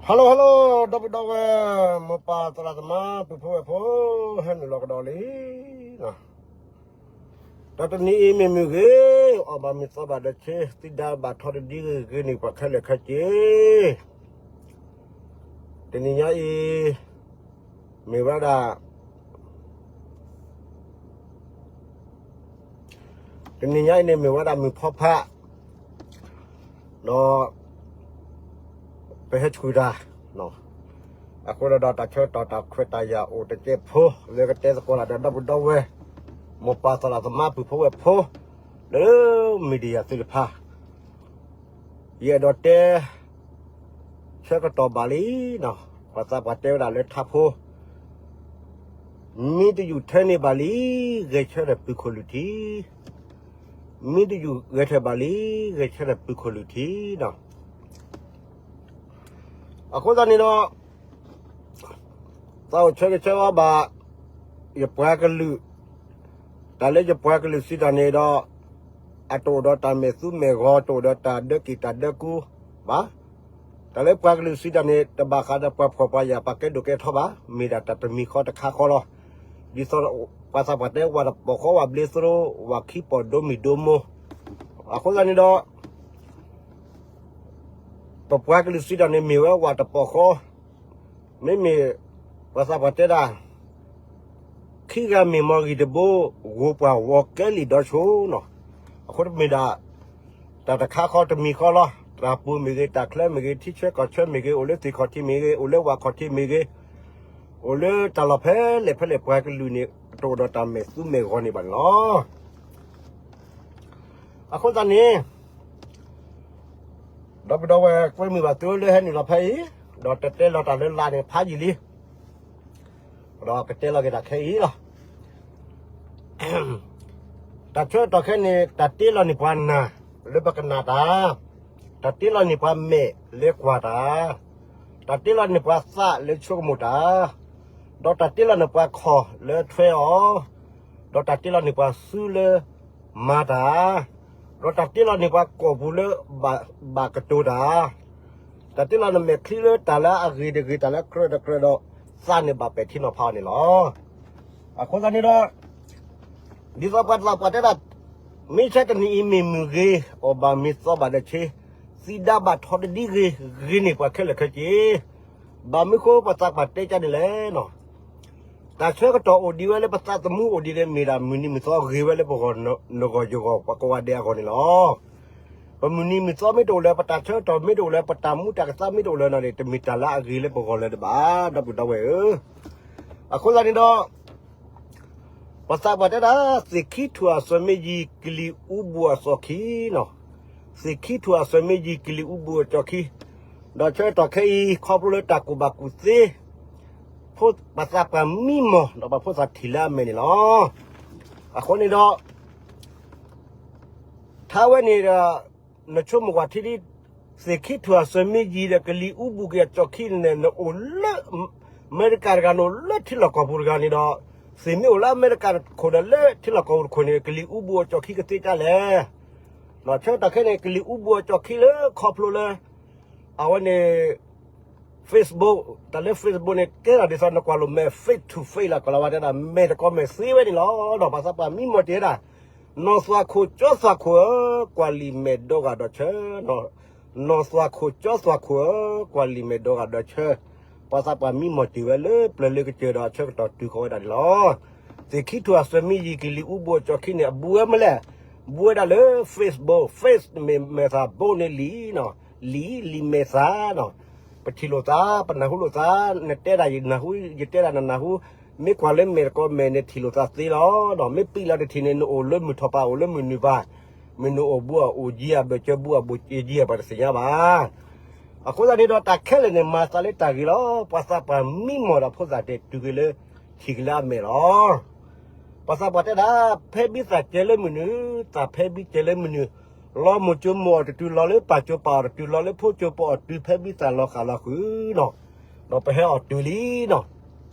Hello hello ဒီပုၢ်ဒီဝဲၢ် မိၢ်ပၢ်သရၣ်သမါ ပုၢ်ဖိဝဲၢ်ဖိ ဟဲနုာ်လီၤကဒီးလံ. တၢ်တနံၤအံၤမ့ၢ်မုၢ်ဂ့ၤ အီၣ်ဘၣ်မ့ၤသီဘၣ်ဒီးဆ့ သံဒါဘၣ်ထီတဒံဂ့ၤဂ့ၤန့ၢ်ပှၤခဲလၢာ်ခဲဆ့ တနံၤညါအံၤ မ့ၢ်ဝဲဒၣ် တနံၤညါအံၤန့ၣ်မ့ၢ်ဝဲဒၣ်မုၢ်ဖီဖး ဒီး ပဟဲဆှုၣ်တၢ် အဃိဒီးတၢ်ဆၢကတီၢ်တၢ်ခွဲးတၢ်ယာ်အိၣ်တကဲဖိ လၢကတဲသကိးတၢ်ဒီးဒီပုၢ်ဒီဝဲၢ် မိၢ်ပၢ်သရၣ်သမါပုၢ်ဖိဝဲၢ်ဖိ လၢ media သ့ၣ်တဖၣ် ယအဲၣ်ဒိးတဲ ဆၢကတီၢ်ဘၣ်လံနီၤ ပှၤသးပှၢ်တဲဝဲဒၣ်လၢထါဖိ မ့ၢ်တယူၢ်ထၢန့ၢ်ဘၣ်လံ ဂဲၤဆၢထၢၣ်ပုၢ်ခိၣ်လုၢ်ထံ မ့ၢ်တယူၢ်ဂဲၤထၢၣ်ဘၣ်လံ ဂဲၤဆၢထၢၣ်ပုၢ်ခိၣ်လုၢ်ထံနီၤ အဃိသတးန့ၣ်ဒီး သးအိၣ်ဆၢဂ့ၤဆၢဝါဘၣ် ယပှၤကလုာ် တၢ်လၢယပှၤကလုာ်စံးတၢ်န့ၣ်ဒီး အတအိၣ်ဒီးတၢ်မဲာ်သူမဲာ်ဂီၤ တအိၣ်ဒီးတၢ်ဒၢက့ၤတၢ်ဒၢကူဘၣ်. တၢ်လၢပှၤကလုာ်စံးတၢ်န့ၣ် တဘၣ်ဃးဒီးပှၤဖှီၣ်ပှၤယာ် ပှၤကဲဒိၣ်ကဲထီဘၣ်. မ့ၢ်ဒၣ်တၢ်တမံၤဃီတခါဃီလီၤ. ဒ်သိးပှၤသးပှၢ်တဲ ဝၣ်တပီၢ်ဃီ ဝၣ်ဘျ့သရိာ် ဝၣ်ခံပီၢ်ဒိမုၢ်ဒိမိၢ် အဃိသတးန့ၣ်ဒီး ပပှၤကလုာ်စံးတၢ်န့ၣ် မ့ၢ်ဝဲဝၣ်တပီၢ်ဃီ, မ့မ့ၢ် ပှၤသးပှၢ်တဲဒၣ် ခံဂၤမ့ၢ်မီၢ်ဂံၢ်တဘိ, ဂိၤပှၢ်ဝီၤကဲလံာ်ဒီဆိနီၤ. အဃိတမ့ၢ်ဒၣ် တၢ်တခါဃီတမံၤဃီလီၤ. တၢ်ပူၤမ့ၢ်ဂ့ၤ, တၢ်ချၢမ့ၢ်ဂ့ၤ, ထံဆၢကီၢ်ဆၢမ့ၢ်ဂ့ၤ, အိၣ်လၢသ့ၣ်ခီၣ်ထံးမ့ၢ်ဂ့ၤ, အိၣ်လၢဝၣ်ခီၣ်ထံးမ့ၢ်ဂ့ၤ, အိၣ်လၢတၢ်လီၢ်ဖဲလဲၣ်ဖဲလဲၣ်ပှၤကလုာ်န့ၣ် တအိၣ်ဒီးတၢ်မဲာ်သူမဲာ်ဂီၤန့ၣ်ဘၣ်န့ၣ်လီၤ. အဃိသတးန့ၣ် ဒီပုၢ်ဒီဝဲၢ်ကွဲမုာ်ဘၣ်သုလၢဟဲနုာ်လီၤဖဲအံၤ, ဒီးတတဲလီၤတၢ်လၢလာ်န့ၣ်ဖးယံာ်လံ, ဒီးကတဲလီၤက့ၤတၢ်ခဲအံၤလီၤ. တၢ်ဆၢကတီၢ်ခဲအံၤန့ၣ် တၢ်တ့လီၤန့ၢ်ပှၤနၢ်လၢပကနၣ်တၢ်, တၢ်တ့လီၤန့ၢ်ပှၤမဲာ်လၢကွၢ်တၢ်, တၢ်တ့လီၤန့ၢ်ပှၤသးလၢဆိကမိၣ်တၢ်, ဒီးတၢ်တ့လီၤန့ၢ်ပှၤခီၣ်လၢထွဲအီၤ, ဒီးတၢ်တ့လီၤန့ၢ်ပှၤစုလၢမၤတၢ်, ဒီးတၢ်တ့လီၤန့ၢ်ပှၤကိာ်ပူၤလၢဘၣ်ကတိၤတၢ်, တၢ်တ့လီၤန့ၢ်မဲာ်ချံလၢတၢ်လၢအဂ့ၤတဂ့ၤ တၢ်လၢကြၢးတကြၢးဒီး သးန့ၣ်ဘၣ်ပဲာ်ထံနီၤဖးအီၤန့ၣ်လီၤ. အဃိသတးန့ၣ်ဒီး ဒ်သိးပှၤသးပှၢ်တဲဒၣ် မ့ၢ်ဆၢတနံၤအံၤမ့ၢ်မုၢ်ဂ့ၤ, အီၣ်ဘၣ်မ့ၤသီဘၣ်ဒီးဆ့, သံဒါဘၣ်ထီတဒံဂ့ၤ, ဂ့ၤန့ၢ်ပှၤခဲလၢာ်ခဲဆ့, ဘၣ်မနုၤဃိပှၤသးပှၢ်တဲကန့ၣ်လဲၣ်နီၤ. တၢ်ဆၢကတီၢ်အိၣ်ဒံးဝဲလၢပသးသမူအိၣ်ဒံးလၢမ့ၢ်ဒၣ်မုၢ်နံၤမုၢ်သီဂ့ၤဝဲလၢပဂီၢ်နဂီၢ်ယဂီၢ် ပှၤကိးဂၤဒဲးအဂီၢ်န့ၣ်လီၤ. ပမုၢ်နံၤမုၢ်သီမ့ၢ်တအိၣ်လၢၤ ပတၢ်ဆၢကတီၢ်မ့ၢ်တအိၣ်လၢၤ ပတၢ်မူတၢ်ကသါမ့ၢ်တအိၣ်လၢၤန့ၣ် တမ့ၢ်တၢ်လၢအဂ့ၤလၢပဂီၢ်လၢၤတဘၣ် ဒီပုၢ်ဒီဝဲၢ်ဧၢ. အဃိသတးန့ၣ်ဒီး ပှၤသးပှၢ်တဲဒၣ် သ့ၣ်ခံထူၣ်အစၢၤမ့ၢ်ယံၤ ကလံၤအူဘူးအစီၣ်ခံနီၤ. သ့ၣ်ခံထူၣ်အစၢၤမ့ၢ်ယံၤ ကလံၤအူဘူးအစီၣ်ခံ, ဒီးဆၢကတီၢ်ခဲအံၤ ခီဖျိလၢတၢ်ကူၣ်ဘၣ်ကူၣ်သ့ ပှၤသးပှၢ်မံမီၢ် ဒီးပှၤဖိသၣ်ထံၣ်လၢအမဲာ်န့ၣ်လီၤ. အဃိန့ၣ်ဒီး ထါဝဲန့ၣ်ဒီး နဆိကမိၣ်ကွၢ်ထံဒ် သ့ၣ်ခံထူၣ်အစၢၤမ့ၢ်ယံၤဒီး ကလံၤအူဘူးက့ၤအစီၣ်ခံန့ၣ် နအိၣ်လၢ အမဲရကၤတဂၤ နအိၣ်လၢထံလီၢ်ကီၢ်ပူၤတဂၤန့ၣ်ဒီး သ့ၣ်မ့ၢ်အိၣ်လၢအမဲရကၤခိၣ်ဒီးလၢထံလီၢ်ကီၢ်ပူၤတခိၣ်န့ၣ် ကလံၤအူဘူးအစီၣ်ခံကသ့တၢ်လဲၣ်. ဒီးဆၢကတီၢ်ခဲအံၤန့ၣ် ကလံၤအူဘူးအစီၣ်ခံလၢခီဖျိလၢ အဝဲန့ၣ် Facebook, တၢ်လၢ Facebook န့ၣ် ကဲထီၣ်ဒ်သိးနကွၢ်လိာ်မဲာ် face to face လီၤ ကီၢ်လီၤဝါတဲဒၣ် မဲာ်တကီမဲာ်သ့ဝဲန့ၣ်လီၤ. ဒီးပှၤသးပှၢ်မံမီၢ်တ့ၢ်ဝဲဒၣ် နီၢ်သွၣ်ခိၣ်ကၠီသွၣ်ခိၣ်ဧၢ, ကွၢ်လံာ်မဲာ်ဒီဂၤဒီးဆၢ, နီၢ်သွၣ်ခိၣ်ကၠီသွၣ်ခိၣ်ဧၢ, ကွၢ်လံာ်မဲာ်ဒီဂၤဒီးဆၢ, ပှၤသးပှၢ်မံမီၢ်တ့ၢ်ဝဲလၢပျၢၤလၢကစၢၢ်ဒီးအဆၢကတီၢ်တုၤဃီၤဝဲဒၣ်န့ၣ်လီၤ. သ့ၣ်ခံထူၣ်အစၢၤမ့ၢ်ယံၤ ကလံၤအူဘူးအစီၣ်ခံန့ၣ် အဘူးဝဲမနုၤလဲၣ်, ဘူးဝဲဒၣ်လၢ Facebook, face မ့ၢ်မဲာ်သၣ် ဘိန့ၣ်လံာ်နီၤ, လံာ်, လံာ်မဲာ်သၣ်နီၤ, ပထံၣ်လိာ်သး, ပနၢ်ဟူလိာ်သး, နတဲဒၣ်ယနၢ်ဟူ, ယတဲဒၣ်နနၢ်ဟူ, မ့ၢ်ကွၢ်လၢမဲာ်တကီမဲာ်န့ၣ် ထံၣ်လိာ်သးသ့လီၤ. ဒီးမ့ၢ်ပံးလီၤတထံၣ်န့ၣ် နအိၣ်လၢမုၢ်ထီၣ်ပၤ အိၣ်လၢမုၢ်နုာ်ပၤ, မ့ၢ်နအိၣ်ဘူးအအိၣ်ယံၤအဘၢၣ်စၢၤ ဘူးအဘူးယံၤအပှၤတသ့ၣ်ညါဘၣ်. အဃိသတးန့ၣ်ဒီးတၢ်ခဲလၢာ်န့ၣ် မၤသးလၢတၢ်ဂ့ၤလီၤ. ပှၤသးပှၢ်မံမီၢ်ဒီးဖိသၣ်တဲာ်တုၤက့ၤလၢ ထံၣ်က့ၤလၢအမဲာ်လီၤ. ပှၤသးပှၢ်တဲဒၣ် ဖဲဘံသးစဲၤလၢမုၢ်နုာ်, သးဖဲဘံစဲၤလၢမုၢ်နုာ်, လီၤမိၢ်ကၠိမိၢ်အီၤတတုၤ, လီၤလၢပၢ်ကၠိပၢ်အီၤတတုၤ, လီၤလၢဖိကၠိဖိအီၤတတုၤ, ဖဲဘံသးလီၤဃာ်လီၤဃုာ်နီၤ, ဒီးပဟဲအီၣ်တုၤလံနီၤ.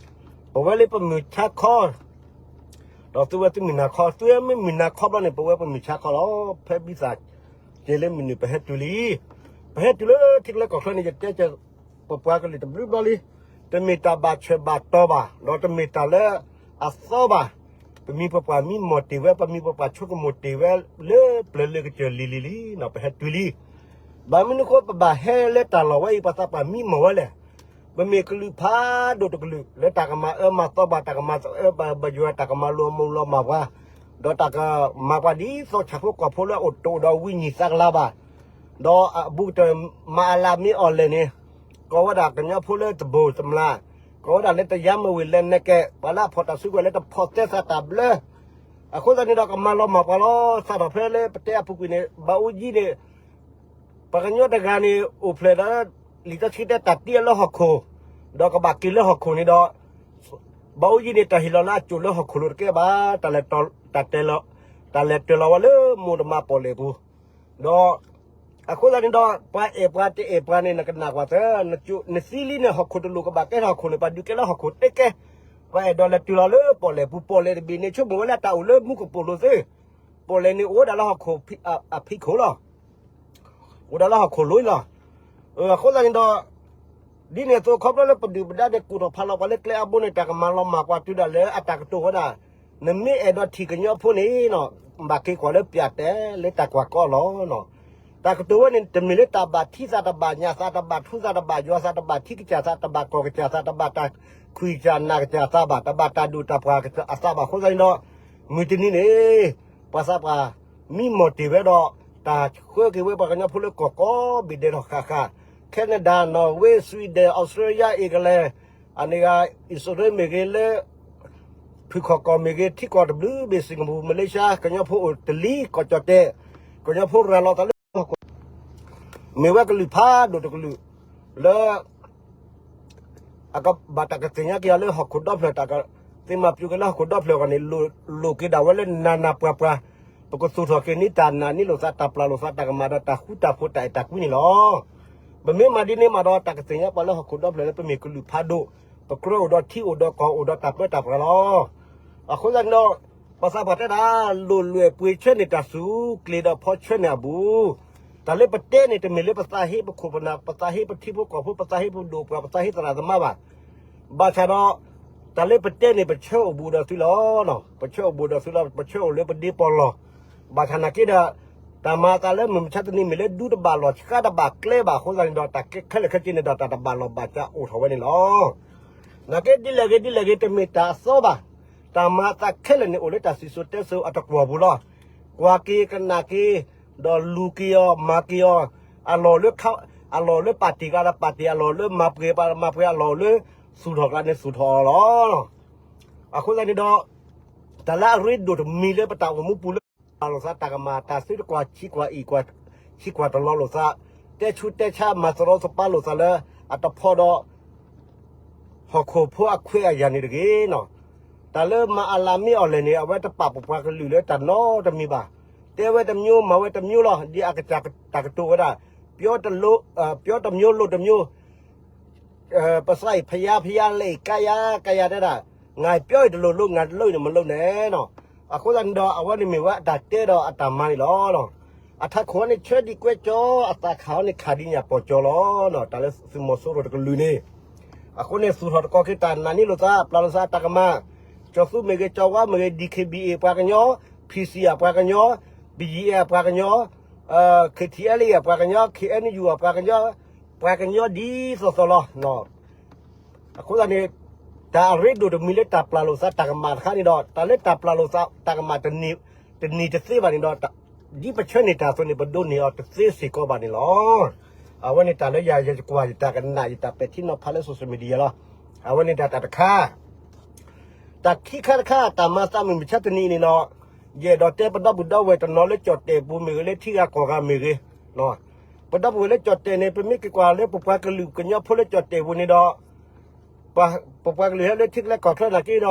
ပဝဲလၢပမုၢ်ဆါခီ ဒီးသုဝဲသုမုၢ်နၤခီ, သုဝဲမ့ၢ်မုၢ်နၤခီဘျီန့ၣ် ပဝဲပမုၢ်ဆါခီလီၤ. ဖဲဘံသးစဲၤလၢမုၢ်နုာ် ပဟဲတုၤလံ. ပဟဲတုၤလၢထံကျါကီၢ်ချၢန့ၣ် ယတဲက ပပှၤကလုာ်တဘျုးဘျီလံ, တမ့ၢ်တၢ်ဘၣ်ဆၢဘၣ်တီၤဘၣ်, ဒီးတမ့ၢ်တၢ်လၢအသီဘၣ်. ပမံၤပပှၢ်မံမီၢ်တ့ၢ်ဝဲ, ပမံၤပပှၢ်ဆိကမိၣ်တ့ၢ်ဝဲလၢပျၢၤလၢကစၢၢ်လံၤလံၤလံ, ပဟဲတုၤလံ. ဘၣ်မနုၤအဃိ ပဘၣ်ဟဲလၢတၢ်လီၢ်ဝဲအံၤ ပှၤသးပှၢ်မံမီၢ်ဝဲလဲၣ်. ပမ့ၢ်ကလုာ်ဖးဒိၣ်တကလုာ် လၢတၢ်ကမၤအၢမၤသီဘၣ်, တၢ်ကမၤအၢဘၣ်ယွၤ, တၢ်ကမၤလိမုၢ်လီၤမၢ်ပှၤ, ဒီးတၢ်ကမၤပှၤဒ်သိးဆၣ်ဖိကီၢ်ဖိလၢအအိၣ်တအိၣ်ဒီးဝံနံၤသးကလၤဘၣ်, ဒီးအဘူးကတၢၢ်မၤအလးမ့ၢ်အီၤလဲၣ်န့ၣ်, ကိးဝဲဒၣ်ကညီဖိလၢတဘိၣ်တမျၢ်, ကိးဝဲဒၣ်လၢတယါမဝ့ၤလဲၤနဲကဲ, ပှၤလၢအဖီၣ်တၢ်စုကဝဲၤလၢတဖီၣ်သဲစးတၢ်ဘျၢ. အဃိသတးန့ၣ်ဒီးကမၤလီၤမၢ်ပှၤလီၤ. စးထီၣ်ဖဲလၢပတဲအပူၤကွံာ်န့ၣ် ဘၣ်အူကၠံန့ၣ် ပှၤကညီတဂၤန့ၣ် အိၣ်ဖျဲၣ်ဒီး လံာ်စီဆှံတဲတၢ်တ့အလၢဟီၣ်ခိၣ်, ဒီးကဘၣ်က့ၤလၢဟီၣ်ခိၣ်န့ၣ်ဒီး ဘၣ်အူကၠံန့ၣ် တၢ်ဟ့ၣ်လီၤလၢအစိၣ်လၢဟီၣ်ခိၣ်လိၤတကဲဘၣ်, တၢ်လဲၤတၢ်တဲလီၤ, တၢ်လဲၤတၢၤလီၤဝဲလၢမိၢ်တမါပီၣ်လဲၣ်ပူၤ, ဒီး အဃိသတးန့ၣ်ဒီး ပှၤအဲၣ်ပှၤတအဲၣ်ပှၤန့ၣ် နကနၣ်ကွၢ်သၢ, နသံလံန့ၣ် ဟီၣ်ခိၣ်တလိၣ်ကဘၣ်ကဲထီၣ်ဟီၣ်ခိၣ်န့ၣ် ပှၤဒုးကဲလၢဟီၣ်ခိၣ်တကဲ, ပှၤအဲၣ်ဒိးလဲၤတုၤလီၤလၢပီၣ်လဲၣ်ပူၤ, ပီၣ်လဲၣ်တဘ့ၣ်န့ၣ် ဆိကမိၣ်ဝဲလၢတၢ်အိၣ်လၢမူကပိာ်လိၤသ့, ပီၣ်လဲၣ်န့ၣ်အိၣ်ဝဲဒၣ်လၢဟီၣ်ခိၣ်အဖံးခိၣ်လီၤ. အိၣ်ဒၣ်လၢဟီၣ်ခိၣ်လိၤလီၤ. အဃိသတးန့ၣ်ဒီး ဒ်န့ၣ်အသိးခီဖျိလၢပဒုၣ်ပဒါန့ၣ် ကိးထီၣ်ဖးလီၤပှၤလၢကျဲအဘိန့ၣ် တၢ်ကမၤလီၤမၢ်ကွၢ်တုၤဒၣ်လၢအတၢ်ကတိၤဝဲဒၣ်, နမ့ၢ်အဲၣ်ဒိးထံၣ်ကညီဖိန့ၣ် ဘၣ်က့ၤကွၢ်လၢပၠးတဲလၢတၢ်ကွၢ်ကီလီၤ. တၢ်ကတိၤဝဲန့ၣ် တမ့ၢ်လၢတၢ်ဘၣ်ထံသးတဘၣ် ညၣ်သးတဘၣ် ထူသးတဘၣ် ယွၤသးတဘၣ် ထံကစၢ်သးတဘၣ် ကီၢ်ကစၢ်သးတဘၣ် တၢ်ခွံၣ်ကစၢ်နၢ်ကစၢ်သးဘၣ် တဘၣ်တၢ်ဒိၣ်တၢ်ပှၢ်အသးဘၣ်အဃိသတးန့ၣ်ဒီး မုၢ်တနံၤန့ၣ် ပှၤသးပှၢ်မံမီၢ်တ့ၢ်ဝဲဒီး တၢ်ဆှၢက့ၤဝဲပှၤကညီဖိလၢကီၢ်ကိးဘ့ၣ်ဒဲးထီၣ်ဃၣ်ဃၣ်, Canada, Norway, Sweden, Australia, England, အန့ၣ်ဂၤ အံၣ်စရ့လးမ့ၢ်ဂ့ၤလၢ ဖုၣ်ခီၣ်ကီၢ်မ့ၢ်ဂ့ၤ ထံကီၢ်တဘျုးဘ့ၣ် Singapore, Malaysia ကညီဖိအိၣ်တလံ ကီၢ်ကၠီၣ်တဲၣ်, ကညီဖိရၤလီၤသးလၢဟီၣ်ခိၣ် မ့ၢ်ဝဲကလုာ်ဖးဒိၣ်တကလုာ် လၢ အကဘၣ်တၢ်ကသ့ၣ်ညါက့ၤအီၤလၢဟီၣ်ခိၣ်ဒီဖျၢၣ် တၢ်ကသ့ၣ်မၤပျူၤက့ၤလၢဟီၣ်ခိၣ်ဒီဖျၢၣ်အဂီၢ်န့ၣ် လိၣ်က့ၤဒၣ်ဝဲလၢနၤနၤပှၤပှၤ, ပကသူၣ်ထီၣ်က့ၤန့ၢ်တၢ်နာ်န့ၢ်လိာ်သးတၢ်ပျၢ်လိာ်သးတၢ်ကမၣ်ဒီးတၢ်ဃူတၢ်ဖိးတၢ်အဲၣ်တၢ်ကွံန့ၣ်လီၤ. ပမ့ၢ်မၤဒ်န့ၣ်မးဒီးတၢ်ကသ့ၣ်ညါပှၤလၢဟီၣ်ခိၣ်ဒီဖျၢၣ်လၢပမ့ၢ်ကလုာ်ဖးဒိၣ်, ပကြၢးအိၣ်ဒီးထံအိၣ်ဒီးကီၢ်အိၣ်ဒီးတၢ်ပၢတၢ်ပြးလီၤ. အဃိသတးန့ၣ်ဒီး ပှၤသးပှၢ်တဲဒၣ် လိၣ်လွဲၢ်ပှ့ၤဆၢန့ၢ်တၢ်စူၤ ကျ့ၤဒီးဖီဆၢန့ၢ်အဘူး, တၢ်လၢပတဲန့ၣ် တမ့ၢ်လၢပသးဟ့ပခိၣ်ပနၢ် ပသးဟ့ပထံဖိကီၢ်ဖိ ပသးဟ့ပဒိၣ်ပှၢ် ပသးဟ့သရၣ်သမါဘၣ်. ဘၣ်ဆၣ်ဒီး တၢ်လၢပတဲန့ၣ် ပဆၢအိၣ်ဘူးဒီးသုလီၤ. ပဆၢအိၣ်ဘူးဒီးသုလီၤ ပဆၢအိၣ်လၢပဒ့ပီၢ်လီၢ်. ဘၣ်ဆၣ်နာ်က့ဒီး တၢ်မၤအသးလၢမုၢ်မဆါတနံၤမ့ၢ်လၢဒူတဘၣ်လီၢ်ဆှါတဘၣ်ကျဲဘၣ်အဃိသတးန့ၣ်ဒီး တၢ်ခဲလၢာ်ခဲဆ့န့ၣ်ဒီးတၢ်တဘၣ်လီၢ်ဘၣ်စးအိၣ်ထီၣ်ဝဲန့ၣ်လီၤ. နာ်က့ဒ်လဲၣ်ဂ့ၤဒ်လဲၣ်ဂ့ၤ တမ့ၢ်တၢ်အသီဘၣ်. တၢ်မၤအသးခဲလၢာ်န့ၣ်အိၣ်လၢတၢ်စံၣ်စိၤတဲစိၤအတကွီၢ်ပူၤလီၤ. ကွၢ်က့ၤကနၣ်က့ၤ ဒီးလူၤက့ၤအီၤ မၤက့ၤအီၤ, အလီၢ်လၢ အလီၢ်လၢပာ်တ့ၢ်ဂၤဒီးပာ်တ့ၢ် အလီၢ်လၢမၤပှဲၤပာ်မၤပှဲၤ အလီၢ်လၢသူၣ်ထီၣ်ကျါန့ၣ်သူၣ်ထီၣ်အီၤလီၤ. အဃိသတးန့ၣ်ဒီး တၢ်လၢအရ့ဒိၣ်တမံၤလၢပတၢ်အိၣ်မူပူၤလၢ ပာ်လိာ်သးတၢ်ကမၣ် တၢ်သုတကွၢ်ဆံးကွၢ်အံၤကွၢ် ဆံးကွၢ်တလီၤလိာ်သး တဲဆူးတဲဆါမၤသရီသပၤလိာ်သးလၢ အတဖီဒီး ဟီၣ်ခိၣ်ဖိအခွဲးအယာ်န့ၣ်တဂ့ၤနီၤ. တၢ်လၢမၤအလၤမ့ၢ်အီၤလဲၣ်န့ၣ် အဝဲတပာ်ပပှၤကလုာ်လၢတၢ်နီတမံၤဘၣ်. တဲဝဲတမျိုး မၤဝဲတမျိုးလီၤ. ဒ်အကစၢ်တၢ်ကတိၤဝဲဒၣ် ပြောတမျိုး လုပ်တမျိုး ပသးအံၤဖယါဖယါ လဲၤအံၤကါယၤကါယၤတဲဒၣ် ငါပြောရင်တလုပ်လုပ် ငါလုပ်ရင်မလုပ်နဲ့နီၤ. အဃိသတးန့ၣ်ဒီး အဝဲန့ၣ်မ့ၢ်ဝဲအတၢ်တဲဒီးအတၢ်မၤန့ၣ်လီၤ. အထးခိၣ်အီၤန့ၣ် ဆၢဒံးကွဲကၠီ အသးခးအီၤန့ၣ် ခးဒံးညၣ်ပီၢ်ကၠီလီၤ. တၢ်လၢသုးမီၤစိရိၤတကလုာ်န့ၣ် အဃိန့ၣ် သူၣ်ထီၣ်တကီၢ်က့ၤတၢ်နာ်န့ၢ်လိာ်သး ပျၢ်လိာ်သးတၢ်ကမၣ်, ကၠီၤသူမ့ၢ်ဂ့ၤ ကၠီၤဝါမ့ၢ်ဂ့ၤ ဒီးခ့ဘံၣ်အ့ၣ် ပှၤကညီ, ဖံးစံၣ်အပှၤကညီ, ဘံၣ်ယံၣ်အပှၤကညီ, ခ့ၣ်ထံးအဲလံအပှၤကညီ, ခ့ၣ်အဲနယူၣ်အပှၤကညီ, ပှၤကညီဒ်သိးသိးလီၤ. အဃိသတးန့ၣ် တၢ်အရ့ဒိၣ်တမံၤလၢတၢ်ပျၢ်လိာ်သးတၢ်ကမၣ်တခါန့ၣ်ဒီး တၢ်လၢတၢ်ပျၢ်လိာ်သးတၢ်ကမၣ် တနံၤတသ့ဘၣ်န့ၣ်ဒီး ဒ်ပဆၢန့ၢ်တၢ်အသိးန့ၣ် ပဒိးန့ၢ်အီၤတသ့စ့ၢ်ကီးဘၣ်န့ၣ်လီၤ. အဝဲန့ၣ်တၢ်လၢယၤယကွၢ်ယတၢ်ကနၣ်ယတၢ်ပဲာ်ထံနီၤဖးလၢ social media လီၤ. အဝဲန့ၣ်တၢ်တခါ တၢ်ခံခါတခါ တၢ်မၤသးမုၢ်မဆါတနံၤအံၤန့ၣ်နီၤ ယအဲၣ်ဒိးတဲပဒီပုၢ်ဒီဝဲၢ်တနီၤလၢကၠီၣ်တဲၣ်ပူၤမ့ၢ်ဂ့ၤ လၢထံဂၤကီၢ်ဂၤမ့ၢ်ဂ့ၤ, ပဒီပုၢ်ဝဲၢ်လၢကၠီၣ်တဲၣ်န့ၣ် ပမ့ၢ်က့ၤကွၢ်လၢပပှၤကလုာ်ကညီဖိလၢကၠီၣ်တဲၣ်ပူၤန့ၣ်ဒီး ပပှၤကလုာ်ဟဲလၢထံကျဲကီၢ်ချၢနာ်က့ဒီး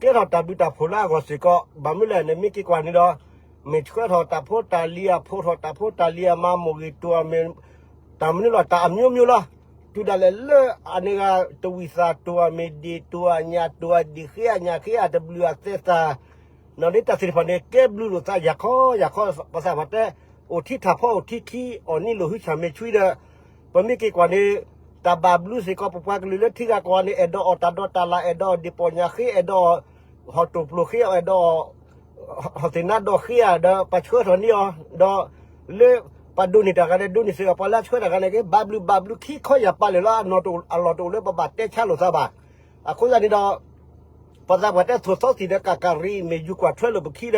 ကဲထီၣ်တၢ်ဘျုးတၢ်ဖှိၣ်လၢအဂီၢ်စ့ၢ်ကီး ဘၣ်မနုၤလဲၣ်န့ၣ် မ့ၢ်က့ၤကွၢ်န့ၣ်ဒီး မ့ၢ်ဆှၢထီၣ်တၢ်ဖိတၢ်လံၤအဖိထီၣ်တၢ်ဖိတၢ်လံၤအမါမိၢ်ဂ့ၤတိၤအမ့ၢ် တၢ်မနုၤလီၤ တၢ်အမျိုးမျိုးလီၤ. တုၤဒၣ်လဲာ်လၢအန့ၣ်ဂၤ တဝံၣ်သၣ်တိၤအမ့ၢ်ဒ့ၣ်တိၤအညၣ်တိၤအဒ့ၣ်ဃ့အညၣ်ဃ့ အတဘျုးအသဲသၣ် နီၢ်ဒ့တၢ်သ့ၣ်တဖၣ်န့ၣ် ကဲဘျုးလိာ်သးယၤခီယၤခီ ပသးပှၢ်တဲ အိၣ်ထံထၣ်ဖီအိၣ်ထံခံ အီၣ်နံၣ်လိာ်ဟုဆၣ်မ့ၢ်ဆှံဒီး ပမ့ၢ်က့ၤကွၢ်န့ၣ် တၢ်ဘၣ်ဘျုးစ့ၢ်ကီး ပပှၤကလုာ်လၢထံဂၤကီၢ်ဂၤန့ၣ် အဲၣ်ဒိးအီၣ်တၢ်ဒိးတၢ်လၢ် အဲၣ်ဒိးအီၣ်ဒ့ၣ်ပီၣ်ညၣ်ဃ့ အဲၣ်ဒိးအီၣ်ဟီၣ်တိၢ်ပျိၢ်ဃ့ အဲၣ်ဒိးအီၣ်ဟီၣ်သ့ၣ်နါဒီးဃ့ဧါ ဒီးပှၤဆှၢထီၣ်န့ၢ်အီၤ ဒီးလၢပှၤဒိးန့ၢ်တၢ်ဂၤန့ၣ် ဒိးန့ၢ်စ့ၢ်ကီး ပှၤလၢအဆှၢတၢ်ဂၤန့ၣ်က့ၤ ဘၣ်ဘျုးဘၣ်ဘျုးခံခီယၢ်ပာ်လၢာ်လီၤ. အလီၢ်တအိၣ်လၢပဘၣ်တဲဆါလိာ်သးဘၣ်. အဃိသတးန့ၣ်ဒီး ပှၤသးပှၢ်တဲ သိၣ်သီသံၣ်ဒီးကးကးရံ မ့ၢ်ယူၤကွၢ်ထွဲလိာ်ပခံဒီး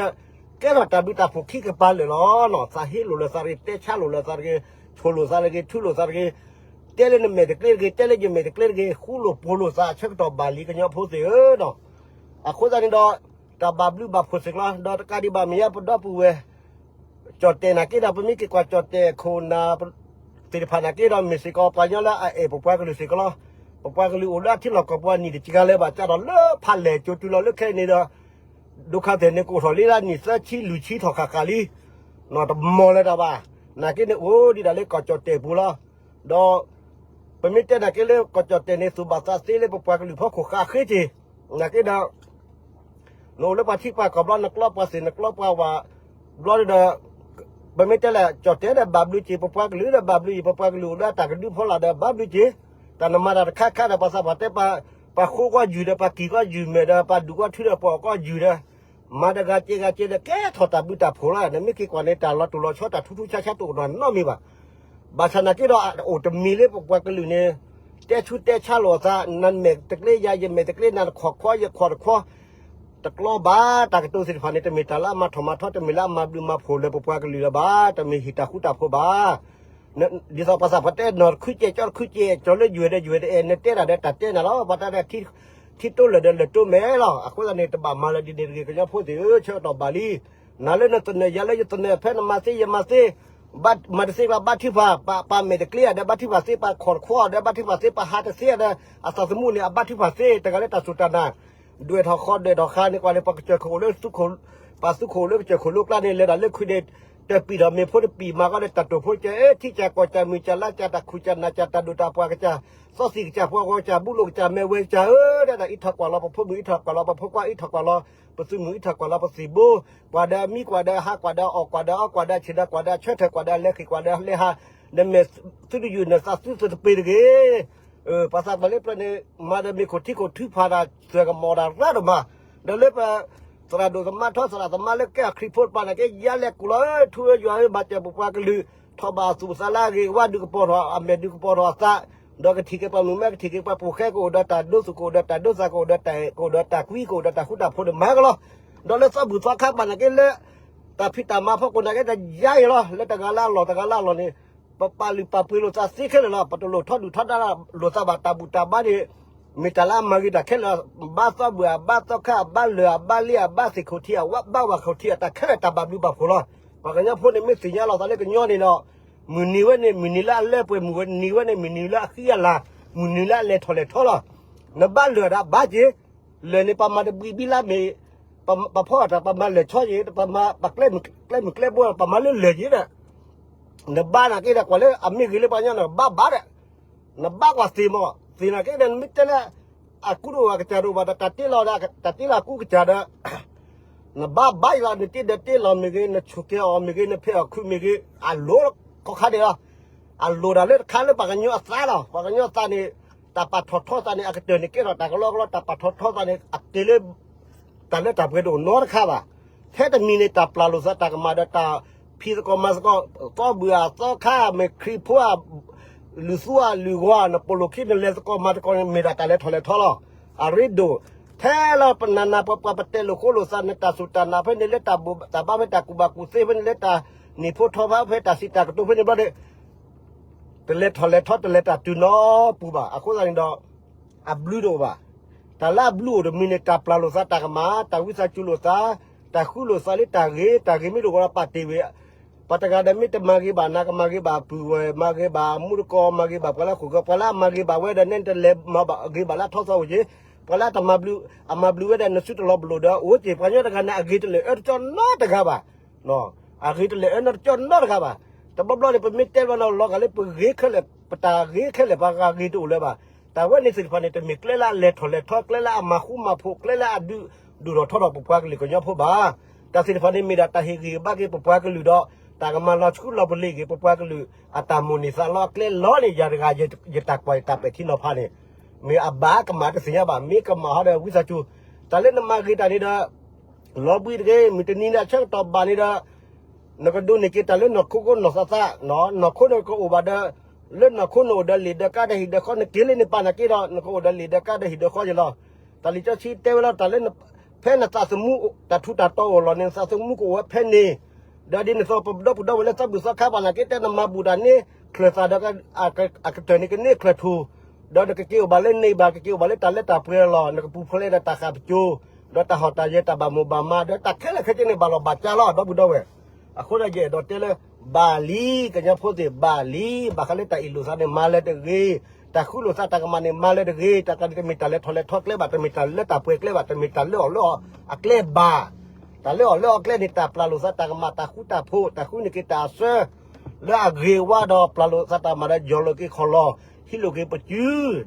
ကဲထီၣ်တၢ်ဘျုးတၢ်ဖှိၣ်ခံကပၤလၢာ်လီၤ. သးဟ့လိာ်လၢသးတဂ့ၤ, တဲဆါလိာ်လၢသးတဂ့ၤ, ဆိၣ်လိာ်သးတဂ့ၤ, ထုလိာ်သးတဂ့ၤ, တဲလၢနမဲာ်တကျ့တဂ့ၤ, တဲလၢယမဲာ်တကျ့တဂ့ၤ, ဃူလိာ်ဖိးလိာ်သး ဆၢကတီၢ်ဘၣ်လံ ကညီဖိသ့ၣ်ဧၢ. အဃိသတးန့ၣ်ဒီး တၢ်ဘၣ်ဘျုးဘၣ်ဖှိၣ်စ့ၢ်ကီးလီၤ. ဒီးတကးဒံးဘၣ် မ့ၢ်ယါပဒီပုၢ်ဝဲၢ် ကၠီၣ်တဲၣ်နာ်က့ဒီး ပမ့ၢ်က့ၤကွၢ်ကၠီၣ်တဲၣ်ခိၣ်နၢ်သ့ၣ်တဖၣ်နာ်က့ဒီး မ့ၢ်စ့ၢ်ကီးပှၤကညီလၢအအဲၣ်ပပှၤကလုာ်စ့ၢ်ကီးလီၤ. ပပှၤကလုာ်အိၣ်လၢအထံလီၢ်ကီၢ်ပူၤအနံၣ်တစှၤလၢၤဘၣ် ကၢ်ထီၣ်လၢဖးလဲၢ်ကၠိတုၤလီၤလၢခဲအံၤန့ၣ်ဒီး ဒုက္ခသည်န့ၣ် ကအိၣ်ထီၣ်လံလၢနံၣ်သၢဆံလွံၢ်ဆံထီၣ်ဃၣ်ဃၣ်လံ. တမီၢ်လၢၤတၢ်ဘၣ်. နာ်က့န့ၣ်အိၣ်ဒံးဒၣ်လၢကၠီၣ်တဲၣ်ပူၤလီၤ. ဒီး ပမ့ၢ်တဲနာ်က့လၢကၠီၣ်တဲၣ်န့ၣ် သူၣ်ဘၣ်သးသ့လၢပပှၤကလုာ်ဖီခိၣ်ဃၣ်ဃ့က့ၤ နာ်က့ဒီး နအိၣ်လၢပှၤထံပှၤကီၢ်ဘျီ နကျီပှၤသ့ၣ် နကျီပှၤဝၤဘျီဒီး ပမ့ၢ်တဲလၢ ကၠီၣ်တဲၣ်ဒီးဘၣ်ဘျုးက့ၤ ပပှၤကလုာ်ဒီးဘၣ်ဘျုးက့ၤ ပပှၤကလုာ်အိၣ်လၢအတၢ်ကဒုဖီလာ်ဒီးဘၣ်ဘျုးက့ၤ, တၢ်နမၤတၢ်တခါခါဒီး ပှၤသးပှၢ်တဲ ပှၤဃိကွၢ်ယုၢ်ဒီး ပှၤကံၢ်ကွၢ်ယုၢ်မဲာ်ဒီး ပှၤဒုးကွၢ်ထုဒီး ပှၤအီၣ်ကွၢ်ယုၢ်ဒီး မၤတဂၤက့ၤဂၤက့ၤဒီး ကဲထီၣ်တၢ်ဘျုးတၢ်ဖှိၣ်လီၤ. နမ့ၢ်က့ၤကွၢ်န့ၣ် တၢ်လီၤတူာ်လီၤဆီ တၢ်ထူထူဆါဆါတအိၣ်နီတမံၤဘၣ်. ဘၣ်ဆၣ်နာ်က့ဒီး အအိၣ်တမံၤလၢပပှၤကလုာ်န့ၣ် တဲဆူတဲဆါလိာ်အသး နမဲာ်တကျ့ယၤ ယမဲာ်တကျ့နၤ တခီၣ်ခီယခီၣ်တခီ တကျီဘၣ် တၢ်ကတိၤသ့ၣ်တဖၣ်န့ၣ် တမ့ၢ်တၢ်လၢအမၤထီၣ်မၤထီ တမ့ၢ်လၢအမၤဘျုးမၤဖှိၣ်လၢပပှၤကလုာ်လၢၤဘၣ်, တမ့ၢ်ဟံၣ်တၢ်ဃူတၢ်ဖိးဘၣ်. ဒ်သိးပှၤသးပှၢ်တဲ နီၢ်တခုကဲး ကၠီတခုကဲး ကၠီလၢယွဲၢ်ဒီးယွဲၢ်တအဲၣ် နတဲတၢ်ဒီးတၢ်တဲနၤလီၤ. ပှၤတၢ်ဒီး ထံတိလိာ်ဒီး လၢၢ်တိမဲာ်လီၤ. အဃိသတးန့ၣ် တဘၣ်မၤလၢၤဒ်န့ၣ်တဂ့ၤ ကညီဖိသ့ၣ်ဧၢ, ဆၢကတီၢ်ဘၣ်လံ. နၤလၢနသနၢၣ် ယၤလၢယသနၢၣ် ဖဲနမၤသ့ယမၤသ့ မၤတသ့ကျါဘၣ်ထုကဖၣ်, ပှၤမဲာ်တကျ့ဧါဒီးဘၣ်ထုကဖၣ်သ့, ပှၤခီၣ်တခီဒီးဘၣ်ထုကဖၣ်သ့, ပှၤဟးတသ့ဒီး အသးသမူန့ၣ် အဘၣ်ထုကဖၣ်သ့, တဂၤလၢတၢ်စူၢ်တၢ်နာ် ဒွဲၣ်ထီၣ်ဃီဒွဲၣ်ထီၣ်ဃါန့ၣ် ကွၢ်လၢပှၤကစၢၢ်ခိၣ်အိၣ်လၢ ပှၤသူခိၣ်အိၣ်လၢကစၢၢ်ခိၣ်လိကျါန့ၣ် လဲၤဒၣ်လၢခုးန့ၣ် တပံာ်ဒီးမ့ၤဖိတပံာ် မၤကီဒီးတၢ်တိာ်ဖိကစၢ် ထံကစၢ်ကီၢ်ကစၢ် မုၢ်ကစၢ်လါကစၢ် တၢ်ခူၣ်ကစၢ်နၢ်ကစၢ် တၢ်ဒိၣ်တၢ်ပှၢ်ကစၢ် သီသံၣ်ကစၢ် ပှၤဂီၤကစၢ် ဘူးလိာ်ကစၢ် မဲာ်ဝဲကစၢ်ဧၢ, ဒဲဒၣ်အံးထီၣ်ကွၢ်လီၤ ပဖိမုၣ်အံးထီၣ်ကွၢ်လီၤ ပဖိခွါအံးထီၣ်ကွၢ်လီၤ ပသုးမုၢ်အံးထီၣ်ကွၢ်လီၤ ပသံၣ်ဘိ, ကွၢ်ဒီးအမံကွၢ်ဒီးအဟါ ကွၢ်ဒီးအီၣ်ကွၢ်ဒီးအီကွၢ်ဒီးဆံးဒီးကွၢ်ဒီးဆၢထၢၣ်ကွၢ်ဒီးလဲၤဃ့ၢ်ကွၢ်ဒီးလဲၤဟး, နမဲာ်သုတယုၢ် နသးသုသပ့ၤတဂ့ၤ ပှၤသးပှၢ်လၢပျၢၤန့ၣ် မၤဒီးမ့ၢ်ခိၣ်ထံခိၣ်ထုဖးတၢ် သွဲၣ်ကမီၤတၢ်ရၢတမၤ, ဒီးလၢပ သရၣ်ဒိၣ်သမါထီ သရၣ်သမါလၢကဲအီၤခရံာ်ဖိတပၤနာ်က့ ယၤလဲၤကူၣ်လီၤ ထူဧၢယွၤဧၢ ဘၣ်တၢ်ပပှၤကလုာ် ထီၣ်ဘၣ်အသူၣ်အသးလၢအဂ့ၤ ဝါဒုးကပီၤထီၣ် အမဲာ်ဒုးကပီၤထီၣ်အသး, ဒီးကထံၣ်က့ၤပှၤမုၣ်မဲ ကထံၣ်က့ၤပှၤပိာ်ဃဲ ကအိၣ်ဒီးတၢ်ဒိသူၣ် ကအိၣ်ဒီးတၢ်ဒိသး ကအိၣ်ဒီးတၢ်အဲၣ် ကအိၣ်ဒီးတၢ်ကွံ ကအိၣ်ဒီးတၢ်ဃူတၢ်ဖိးန့ၣ် မၤကလီၤ, ဒီးလၢသီဘူၣ်သီခါပၤနာ်က့လၢ တၢ်ဖံးတၢ်မၤဖီခိၣ်နာ်က့ တယါအံၤလီၤ လၢတဂၤလၢအလီၢ် တဂၤလၢအလီၢ်န့ၣ် ပပာ်လုၢ်ပာ်ပှ့ၤလိာ်သးသ့ခဲလၢာ်လီၤ. ပတလိၣ်ထီဒုၣ်ထီဒါလိာ်သးဘၣ် တၢ်ဘူၣ်တၢ်ဘါန့ၣ် မ့ၢ်တၢ်လၢအမၤဂ့ၤတၢ်ခဲလၢာ်, ဘါသီဘုၣ်ဧါ ဘါသီခါ ဘါလၢၢ်ဧါ ဘါလ့ဧါ ဘါသ့ၣ်ခိၣ်ထံးဧါ ဘါဝၣ်ခိၣ်ထံးဧါ တၢ်ခဲလၢာ်တၢ်ဘၣ်ဘျုးဘၣ်ဖှိၣ်လီၤ. ပှၤကညီဖိန့ၣ်မ့ၢ်သ့ၣ်ညါလီၤသးလၢကညီန့ၣ်ဒီး မုၢ်နံၤဝဲန့ၣ် မုၢ်နံၤလၢအလၢပှဲၤ မုၢ်နံၤဝဲန့ၣ် မုၢ်နံၤလၢအဃံအလၤ မုၢ်နံၤလၢအလဲၤထီၣ်လဲၤထီလီၤ. နဘါလၢၢ်ဒၣ်ဘါက့ၤ လၢၢ်န့ၣ် ပမၤတဘှံးဘံလါမ့ၢ် ပဖီအတၢ် ပမၤလၢၢ်ဆီက့ၤ ပမၤပကျဲမုၢ်ကျဲဘိ ပမၤလၢလၢၢ်က့ၤဒီး နဘါနာ်က့ဒီး ကွၢ်လၢအမ့ၢ်ဂ့ၤလၢပှၤကညီန့ၣ် ဘါဘါဒီး နဘါကွၢ်သ့ၣ်မး သ့ၣ်နာ်က့ဒီး နမ့ၢ်တဲလၢ အကူတအိၣ်ဘၣ် ကစၢ်တအိၣ်ဘၣ်ဒီး တၢ်တ့လီၤဒီး တၢ်တ့လီၤအကူကစၢ်ဒီး နဘါဘါအံၤလီၤ နတ့ဒီးတ့လီၤမ့ၢ်ဂ့ၤ နဆိၣ်ကဲအီၤမ့ၢ်ဂ့ၤ နဖဲးအီၣ်ခုးမ့ၢ်ဂ့ၤ အလိၤကီခါဒဲးလီၤ. အလိၤဒၣ်လၢတခါလၢပှၤကညီအသးလီၤ. ပှၤကညီအသးန့ၣ် တၢ်ပာ်ထီၣ်ထီသးန့ၣ် အကတၢၢ်န့ၣ် ကဲထီၣ်တၢ်ကလီကလီ တၢ်ပာ်ထီၣ်ထီသးန့ၣ် အကဲလၢ တၢ်လၢတၢ်ပှဲၤတအိၣ်နီတခါဘၣ်. ထဲတမံၤန့ၣ် တၢ်ပျၢ်လိာ်သးတၢ်ကမၣ်ဒီး တၢ်ဖံးသကိးမၤသကိး သီဘုၣ်ဧါ သီခါ မ့ၢ်ခရံာ်ဖိဧါ လုၢ်သူဧါ လုၢ်ဂီၤဧါ နပိာ်လိာ်ခံ နလဲၤသကိးမၤသကိးန့ၣ် မ့ၢ်ဒၣ်တၢ်လဲၤထီၣ်လဲၤထီလီၤ. အရ့ဒိၣ် ထဲလၢပနၢ်နၢ်ပှၤပှၤ ပတဲလိာ်ဃိလိာ်သး နတၢ်စူၢ်တၢ်နာ်ဖဲန့ၣ်လၢတၢ်ဘိးတၢ်ဘါ ဖဲတၢ်ကူၣ်ဘၣ်ကူၣ်သ့ ဖဲန့ၣ်လၢတၢ် နံၣ်ဖိထီဖး ဖဲတၢ်စံးတၢ်ကတိၤဖဲန့ၣ်ဘျီန့ၣ် တလဲၤထီၣ်လဲၤထီ တလဲၤတၢ်တုၤနီတပူၤဘၣ်. အဃိသတးန့ၣ်ဒီး အဘျုးတအိၣ်ဘၣ်. တၢ်လၢအဘျုးအိၣ်တမံၤန့ၣ် တၢ်ပျၢ်လိာ်သးတၢ်ကမၣ်, တၢ်ဝံသးစူၤလိာ်သး, တၢ်ဃုလိာ်သးလၢတၢ်ဂ့ၤ, တၢ်ဂ့ၤမ့ၢ်တအိၣ်ဒီးပာ်တ့ၢ်ဝဲ ပှၤတဂၤဒီးမ့ၢ်တမၤဂ့ၤဘၣ်နၤ ကမၤဂ့ၤဘၣ်ပုၢ်ဝဲၢ်, မၤဂ့ၤဘၣ်မူတကိး, မၤဂ့ၤဘၣ်ပှၤလၢအခိၣ်ဂၢၢ်, ပှၤလၢအမၤဂ့ၤဘၣ်ဝဲဒီး နဲနတလဲၤမၤဂ့ၤဘၣ်လၢအထီသီအိၣ်က့ၤ, ပှၤလၢအတမၤဘျုး, အမၤဘျုးဝဲဒီး နစုတလီၤပလိာ်ဒီးအိၣ်က့ၤ, ပှၤကညီတဂၤန့ၣ် အဂ့ၤတလၢာ်အၢတကၠီနီတဂၤဘၣ်. အဂ့ၤတလၢာ်အၢနီတကၠီနီတဂၤဘၣ်. တဘျီဘျီန့ၣ် ပမ့ၢ်တဲဘၣ်လီၤဂာ်လၢပဂ့ၤခဲလၢာ်, ပတၢ်ဂ့ၤခဲလၢာ် ပှၤဂၤဂ့ၤတအိၣ်လၢၤဘၣ်. တၢ်ဝဲန့ၣ်သ့ၣ်တဖၣ်န့ၣ် တမ့ၢ်ကျဲလၢအလဲၤထီၣ်လဲၤထီ, ကျဲလၢအမၤဃူမၤဖိး, ကျဲလၢအဒုးဒိၣ်ထီၣ်ထီထီၣ်ပပှၤကလုာ်ကညီဖိဘၣ်. တၢ်သ့ၣ်တဖၣ်န့ၣ်မ့ၢ်ဒၣ်တၢ်ဟ့ၣ်ဂံၢ်ဟ့ၣ်ဘါက့ၤပပှၤကလုာ်ဒီး တၢ်ကမၤလီၤဆူလီၤပလ့ၤက့ၤ ပပှၤကလုာ်အတၢ်မိၣ်န့ၢ်သးလီအကျဲလီၤန့ၣ် ယၤတဂၤ ယတၢ်ကွၢ်ယတၢ်ပဲာ်ထံနီၤဖးန့ၣ် မ့ၢ်အဘၣ်ကမၣ်တသ့ၣ်ညါဘၣ် မ့ၢ်ကမၣ်ဟီဒီးဝံသးစူၤ တၢ်လၢနမၤဂ့ၤတၢ်န့ၣ်ဒီး လီၤဘှံးတဂ့ၤ မုၢ်တနံၤန့ၣ်အဆၢကတီၢ်ဘၣ်န့ၣ်ဒီး နကဒိးန့ၢ်က့ၤတၢ်လၢနီၢ်ခိကအိၣ်နီၢ်သးသး, နီၢ်ခိန့ၣ်ကအိၣ်ဘၣ်ဒီး လၢနီၢ်ခိန့ၣ်အိၣ်ဒီးလံာ်ဒီးကါဒီးဟံၣ်ဒီးဃီ နက့ၤလၢန့ၣ်ပာ်နာ်က့ဒီး နကအိၣ်ဒီးလံာ်ဒီးကါဒီးဟံၣ်ဒီးဃီယလီၤ. တၢ်လံာ်စီဆှံတဲဝဲလီၤ တၢ်လၢ ဖဲနသးသမူ တၢ်ထူးတၢ်တီၤအိၣ်လီၤန့ၣ် နသးသမူကအိၣ်ဝဲဖဲန့ၣ်, ဒီးဒ်န့ၣ်အသိး ပဒီပုၢ်ဒီဝဲၢ်လၢသးဘူၣ်သးခါဘၣ်နာ်က့ တဲနမၤဘူၣ်တၢ်န့ၣ် ချၢၣ်သၣ်ဒီး အကတၢၢ်န့ၣ်ကန့ၢ်ချၢၣ်ထူၣ်, ဒီးနကက့ၤအိၣ်ဘၣ်လၢန့ၢ်ဘၣ် ကက့ၤအိၣ်ဘၣ်လၢတၢ်လၢတၢ်ပှဲၤလီၤ. နကပူၤဖျဲးဒီးတၢ်ဃၣ်ပစိၤ, ဒီးတၢ်ဟီၣ်တၢ်ယၢၤ တၢ်ဘၣ်မိၣ်ဘၣ်မး ဒီးတၢ်ခဲလၢာ်ခဲဆ့န့ၣ် ဘၣ်လီၤဘၣ်ကးလီၤ ဒီပုၢ်ဒီဝဲၢ်. အဃိဒီးယအဲၣ်ဒိးတဲလၢ ဘၣ်လံ, ကညီဖိသ့ၣ်ဘၣ်လံ, ဘၣ်ဃးလၢတၢ်အ့ၣ်လိာ်သးန့ၣ် မၤလၢၤတဂ့ၤ, တၢ်ဃုလိာ်သးတၢ်ကမၣ်န့ၣ် မၤလၢၤတဂ့ၤ, တၢ်ကးန့ၣ်တမ့ၢ်တၢ်လဲၤထီၣ်လဲၤထီကျဲဘၣ်, တမ့ၢ်တၢ်လၢတၢ်ပှဲၤကျဲဘၣ်, တမ့ၢ်တၢ်လၢအီၣ်လၢအီအကျဲဘၣ်. တၢ်လၢအီၣ်လၢအီကျဲန့ၣ် တၢ်ပျၢ်လိာ်သးတၢ်ကမၣ် တၢ်ဃူတၢ်ဖိး, တၢ်ဃုန့ၢ်က့ၤတၢ်အစၢ လၢအဂ့ၤဝါဒီး ပျၢ်လိာ်သးတၢ်ကမၣ်ဒီး ယီၢ်လိာ်က့ၤခီၣ်လီၢ်, ဟံးလိာ်က့ၤပစု, ဒ်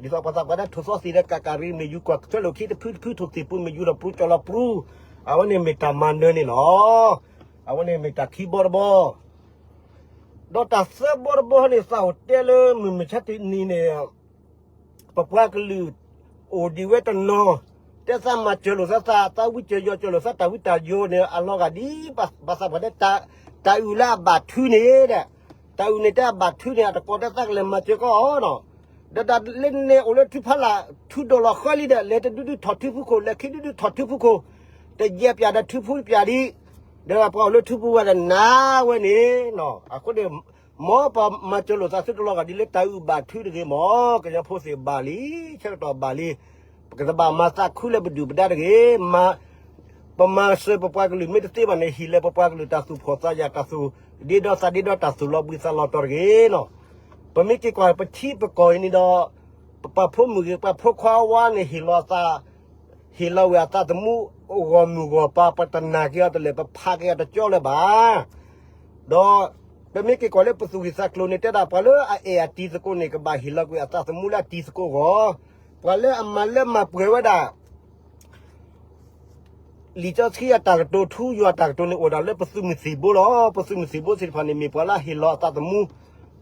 သိးပှၤသးပှၢ်ဒၣ် ထိၣ်သီသံးဒီးကးကးရံမ့ၢ်ယူၤ ကွၢ်ထွဲလိာ်ခံတဖုတဖု ထိၣ်သံၣ်ပူၤမ့ၢ်ယူၤဒီး ပူၤကၠီလီၤပူၤ, အဝဲန့ၣ်မ့ၢ်တၢ်မၤနၢၤန့ၣ်လီၤ. အဝဲန့ၣ်မ့ၢ်တၢ်ခံဘီတဘီ ဒီးတၢ်သၢဘီတဘီန့ၣ် သးအိၣ်တဲလၢမုၢ်မဆါတနံၤန့ၣ် ပပှၤကလုာ် အိၣ်ဒံးဝဲတနီၤ, တဲသးမၤစၢၤလိာ်သးသး, သးဝံစၢၤယီၤစၢၤလိာ်သး တၢ်ဝံတၢ်ယိၤန့ၣ် အလီၤဂာ်ဒ် ဘၣ်သးပှၢ်တဲ တၢ်အုၣ်လၢအဘၣ်ထုန့ၣ်ဒီး, တၢ်အုၣ်န့ၣ်တဲအဘၣ်ထုန့ၣ် အတကိးတဲသးကလဲၤမၤစၢၤကီးအီၤနီၤ, ဒီးတၢ်လၢန့ၣ်အိၣ်လၢထုဖးလၢ် ထုဒိၣ်လီၤဃၢလံဒီး လဲၤတဒုဒုထီၣ်ထုဖုခိၣ် လဲၤခံဒုဒုထီၣ်ထုဖုခိၣ်, တယဲၢ်ပၠးဒီးထုဖုပၠးဒံး, ဒီးပှၤအိၣ်လၢထုဖုဝဲဒီးနၤဝဲန့ၣ်, အဃိန့ၣ် မ်ပမၤစၢၤလိာ်သးသုတလီၤဂာ်ဒ်လၢတၢ်အုၣ်ဘၣ်ထုတဂ့ၤမး, ကညီဖိသ့ၣ်ဘၣ်လံ, ဆၢကတီၢ်ဘၣ်လံ, ပကတဘၣ်မၤသးခုလၢပဒုၣ်ပဒါတဂ့ၤ, ပမၤစၢၤပပှၤကလုာ်မ့ၢ်တသ့ဘၣ်န့ၣ် ဟ့ၣ်လၢပပှၤကလုာ်တၢ်သူၣ်ဖှီၣ်သးယာ် တၢ်သူၣ်ဒ့ဒီသးဒ့ဒီ တၢ်သူၣ်လီၤဘှံးသးလီၤတီၤတဂ့ၤနီၤ. ပမ့ၢ်က့ၤကွၢ်ပထံပကီၢ်အံၤန့ၣ်ဒီး ပပာ်ဖိမုၣ်ဂ့ၤ ပှၤဖိခွါဝါန့ၣ် ဟ့ၣ်လီၤအသး ဟ့ၣ်လီၤဝဲအသးသမူ ဂီၢ်မုၢ်ဂီၢ်ပၤ ပတနာ်က့ၤအီၤတလဲၣ် ပဖးက့ၤအီၤတကၠီလၢၤဘၣ်. ဒီး ပမ့ၢ်က့ၤကွၢ်လၢပသူၣ်ဂံၢ်သးကျိၤန့ၣ် တဲဒၣ်ပှၤလၢအအဲၣ်အတံၤသကိးန့ၣ် ကဘၣ်ဟ့ၣ်လီၤကွံာ်အသးသမူလၢအတံၤသကိးအဂီၢ်, ပှၤလၢအမၤလၢမၤပှဲၤဝဲဒၣ် လံာ်စီဆှံအတၢ်ကတိၤ ထူယွၤအတၢ်ကတိၤန့ၣ် အိၣ်ဒၣ်လၢပသုးမုၢ်သံၣ်ဘိလီၤ. ပသုးမုၢ်သံၣ်ဘိသ့ၣ်တဖၣ်န့ၣ် မ့ၢ်ပှၤလၢအဟ့ၣ်လီၤအသးသမူ,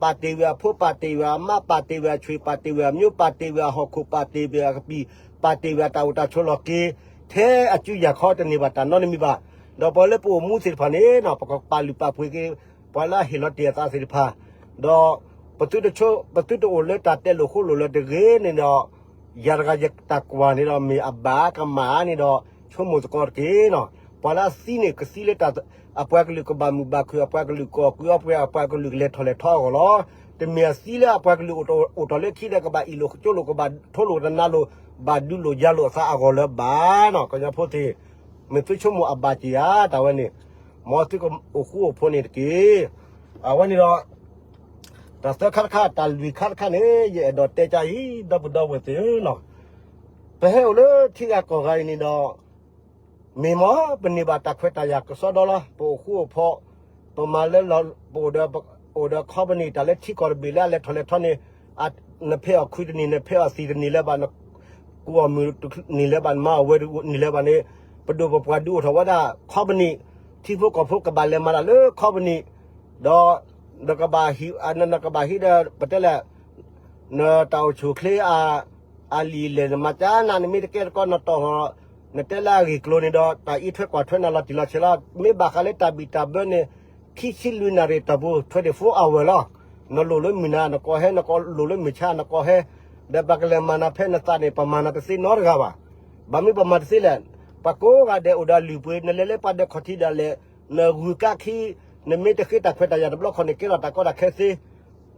ပာ်တ့ၢ်ဝဲအဖိ, ပာ်တ့ၢ်ဝဲအမါ, ပာ်တ့ၢ်ဝဲအဆွေ, ပာ်တ့ၢ်ဝဲအမျိုး, ပာ်တ့ၢ်ဝဲအဟီၣ်ခိၣ်, ပာ်တ့ၢ်ဝဲအကပံာ်, ပာ်တ့ၢ်ဝဲအတၢ်အိၣ်တၢ်ဆိးလီၢ်က့ၤ ထဲအစုယၤခီတန့ၢ်ဘၣ်တၢ်နီတမံၤဘၣ်. ဒီးပှၤလၢပအိၣ်မူသ့ၣ်တဖၣ်န့ၣ် ပကပာ်လုၢ်ပာ်ပှ့ၤက့ၤ ပှၤလၢအဟ့ၣ်လီၤတ့ၢ်အသးသ့ၣ်တဖၣ်, ဒီး ပသုတဆိ, ပသုတအိၣ်လၢတၢ်တဲလိာ်ဃိလိာ်လၢၤတဂ့ၤန့ၣ်ဒီး, ယၤတဂၤယတၢ်ကွၢ်န့ၣ်ဒီး မ့ၢ်အဘၣ်ကမၣ်န့ၣ်ဒီး ဆိကမိၣ်သကိးတက့ၢ်နီၤ. ပှၤလၢအသံန့ၣ် ကသံလၢတၢ်, အပှၤကလုာ်ကဘၣ်မုာ်ဘၣ်ခုၣ်, အပှၤကလုာ်ကအီၣ်ကုးအီပှဲၤ, အပှၤကလုာ်ကလဲၤထီၣ်လဲၤထီအဂီၢ်လီၤ. တမ့ၢ်အသံလၢအပှၤကလုာ်အိၣ်ထီၣ်လၢခံဒီး ကဘၣ်အ့ၣ်လိာ်ကၠိလိာ်, ကဘၣ်ထိလိာ်တနါလိာ်, ဘၣ်ဒုးလိာ်ယၤလိာ်အသးအဂီၢ်လၢၤဘၣ်နီၤ. ကညီဖိသ့ၣ်, မ့ၢ်သုဆိကမိၣ်အဘၣ်က့ၤဧါ တၢ်ဝဲန့ၣ်, မ်သုကအိၣ်ဃူအိၣ်ဖိးန့ၣ်တက့ၢ်. အဝဲန့ၣ်ဒီး တၢ်သၢခါတခါ တၢ်လွံၢ်ခါတခါန့ၣ် ယအဲၣ်ဒိးတဲကါအံၤ ဒီပုၢ်ဒီဝဲၢ်သ့ၣ်ဧၢနီၤ, ပဟဲအိၣ်လၢထံဂၤကီၢ်ဂၤအံၤန့ၣ်ဒီး မ့ၢ်မ်ပန့ၢ်ဘၣ်တၢ်ခွဲးတၢ်ယာ်ကစီဒီလီၤ. ပအိၣ်ဃူအိၣ်ဖိး, ပမၤလၢလီၤ, ပအိၣ်ဒီး, အိၣ်ဒီး company တၢ်လၢထံကီၢ်တဘ့ၣ်လၢအလဲၤထီၣ်လဲၤထီန့ၣ်, နဖဲအီၣ်ခုတန့ၢ်, နဖဲအီၣ်သံးတန့ၢ်လၢၤဘၣ်, နကူအီၣ်မုၢ်တန့ၢ်လၢၤဘၣ်, နမၤအီၣ်ဝဲတန့ၢ်လၢၤဘၣ်န့ၣ်, ပဒိၣ်ပပှၢ်ဒုးအိၣ်ထီၣ်ဝဲဒၣ် company, ထံဖိကီၢ်ဖိကဘၣ်လဲၤမၤတၢ်လၢ company, ဒီး နကဘၣ်ဟံး, နကဘၣ်ဟံးဒီး ပတဲလဲၣ် နတၢ်အိၣ်ဆူၣ်အိၣ်ချ့ အလံာ်လဲၢ် နမၤကၢနၤ နမ့ၢ်တကဲတကီ နတီၢ်, နတဲလၢအဂ့ၢ်ကျိၤန့ၣ်ဒီး တၢ်အံးထွဲကွၢ်ထွဲနၤလီၤတံၢ်လီၤဆဲးလီၤ. မ့ၢ်ဘၣ်ဃးလၢတၢ်ဘံၣ်တၢ်ဘၢန့ၣ် ခံဆံလွံၢ်နၣ်ရံၣ်တီၢ်ပူၤ twenty-four hour လီၤ. နလိၣ်လၢမုၢ်နၤ နကိးဟဲ, နကိးလိၣ်လၢမုၢ်ဆါ နကိးဟဲ, ဒီးပကလဲၤမၤနၤဖဲနသးန့ၣ် ပမၤနၤတသ့နီတဂၤဘၣ်. ဘၣ်မနုၤပမၤတသ့လဲၣ်. ပှၤကိးဂၤဒဲးအိၣ်ဒီးအလုၢ်အပှ့ၤ, နလဲၤလၢပှၤဒၢးခီၣ်ထံးဒၣ်လဲာ်, နဂုၤကါခံ, နမ့ၢ်တဃ့တၢ်ခွဲးတၢ်ယာ်တဘျီခီန့ၣ် ကဲထီၣ်တၢ်ကီတၢ်ခဲသ့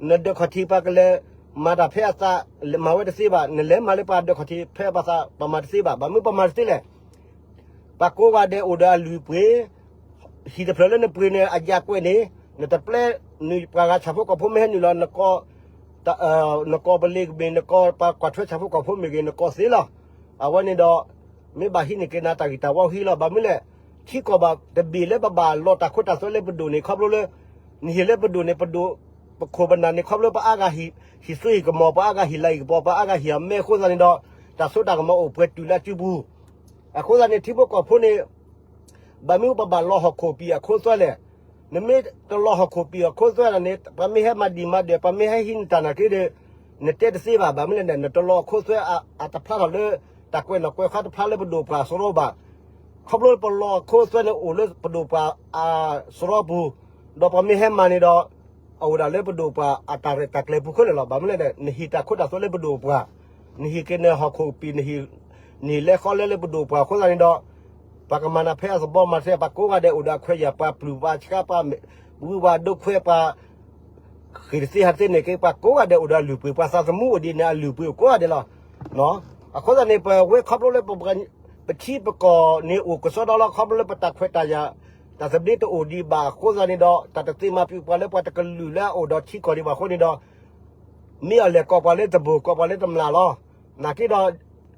နဒၢးခီၣ်ထံးပှၤကလဲၤမၤတၢ်ဖဲအသး မၤဝဲတသ့ဘၣ်, နလဲၤမၤလၢပှၤဒၢးခီၣ်ထံးဖဲအသး ပမၤတသ့ဘၣ်. ဘၣ်မနုၤပမၤတသ့လဲၣ်. ပှၤကိးဂၤဒဲးအိၣ်ဒီးအလုၢ်အပှ့ၤ, ဟံၣ်တဖျၢၣ်လၢနပှ့ၤန့ၣ်အယၣ်ကွဲးန့ၣ်, နတပျဲနုာ်ပှၤဂၤဆၣ်ဖိကီၢ်ဖိမ့ၢ်ဟဲနုာ်လီၤ, နကိးပလ့ၤကမ့ၢ်, နကိးပှၤကွၢ်ထွဲဆၣ်ဖိကီၢ်ဖိမ့ၢ်ဂ့ၤ နကိးသ့လီၤ. အဝဲန့ၣ်ဒီး မ့ၢ်ဘၣ်ဟံးန့ၢ်က့ၤနၤတၢ်ဂံၢ်တၢ်ဘါအဟံးလီၤ. ဘၣ်မနုၤလဲၣ်, ထံကီၢ်ဘၣ်တဘ့ၣ်လၢပဘၣ်လီၤတၢ်ခိတၢ်သွဲလၢပဒိၣ်န့ၣ် ခီဖျိလၢ နဟ့ၣ်လၢပဒိၣ်န့ၣ် ပဒိၣ်ပခိၣ်ပနၢ်န့ၣ် ခီဖျိပအါဂၤဟံၣ်, ဟံၣ်စိဟံၣ်ကမီၤ ပှၤအါဂၤဟံၣ်လၤဟံၣ်ကပီၤ ပှၤအါဂၤဟံၣ်အမဲအဃိသတးန့ၣ်ဒီး တၢ်စိတၢ်ကမီၤအိၣ်ပှဲၤတုၤလၢအစုပူၤ. အဃိသတးန့ၣ် ထံဖိကီၢ်ဖိန့ၣ် ဘၣ်မနုၤပဘၣ်လီၤဟီၣ်ခိၣ်ပံၤအခိသွဲလဲၣ်. နမ့ၢ်တလီၤဟီၣ်ခိၣ်ပံၤဟီၣ်ခိၣ်သွဲဒီးန့ၣ် ပှၤမ့ၢ်ဟဲမၤဒံးမၤဒၢး ပှၤမ့ၢ်ဟဲဟံးနတၢ်နာ်က့ဒီး နတဲတသ့ဘၣ်. ဘၣ်မနုၤလဲၣ်န့ၣ် နတလီၤဟီၣ်ခိၣ်သွဲအတဖျါထီၣ်လၢ တၢ်ကွဲးနီၣ်ကွဲးဃါတဖျါလၢပဒိၣ်ပှၤအစရီဘၣ်. ခီဖျိလၢပလီၤဟီၣ်ခိၣ်သွဲန့ၣ်အိၣ်လၢပဒိၣ်ပှၤအစရီပူၤ, ဒီးပှၤမ့ၢ်ဟဲမၤန့ၣ်ဒီး အအိၣ်ဒၣ်လၢပဒိၣ်ပှၤအတၢ်ရဲၣ်တၢ်ကျဲၤပူၤခဲလၢာ်လီၤ. ဘၣ်မနုၤလဲၣ်န့ၣ် နဟံးတၢ်ခိတၢ်သွဲလၢပဒိၣ်ပှၤ, နဟံးက့ၤနဟီၣ်ခိၣ်ကပံာ် နဟံးလဲၤဃီလဲလၢပဒိၣ်ပှၤအဃိသတးန့ၣ်ဒီး ပှၤကမၤနၤဖဲအသဘီမၤသဲ ပှၤကိးဂၤဒဲးအိၣ်ဒီးအခွဲးယာ် ပှၤပျုၢ်ပှၤဆှါ ပှၤဝံပှၤဒိခွဲး ပှၤ ဃ့ၢ်တသ့ဟးတသ့န့ၣ်က့ ပှၤကိးဂၤဒဲးအိၣ်ဒီးအလုၢ်အပှ့ၤ ပှၤသးသမူအိၣ်ဒ်န့ၣ် အလုၢ်အပှ့ၤအိၣ်ကိးဂၤဒဲးလီၤ. အဃိသတးန့ၣ် ပဝဲခီဖျိလၢ ပထံပကီၢ်န့ၣ်အိၣ်ကစီဒီလီၤ. ခီဖျိလၢပတၢ်ခွဲးတၢ်ယာ် တၢ်သဘျ့တအိၣ်ဒံးဘၣ်အဃိသတးန့ၣ်ဒီး တၢ်တသ့မၤပျုၤပှၤလၢပှၤတကလုာ်လၢအအိၣ်ဒီးထံကီၢ်ဒံးဘၣ်အဃိန့ၣ်ဒီး မ့ၢ်အီၤလဲၤကိးပှၤလၢတဘိၣ် ကိးပှၤလၢတမျာ်လီၤ. နာ်က့ဒီး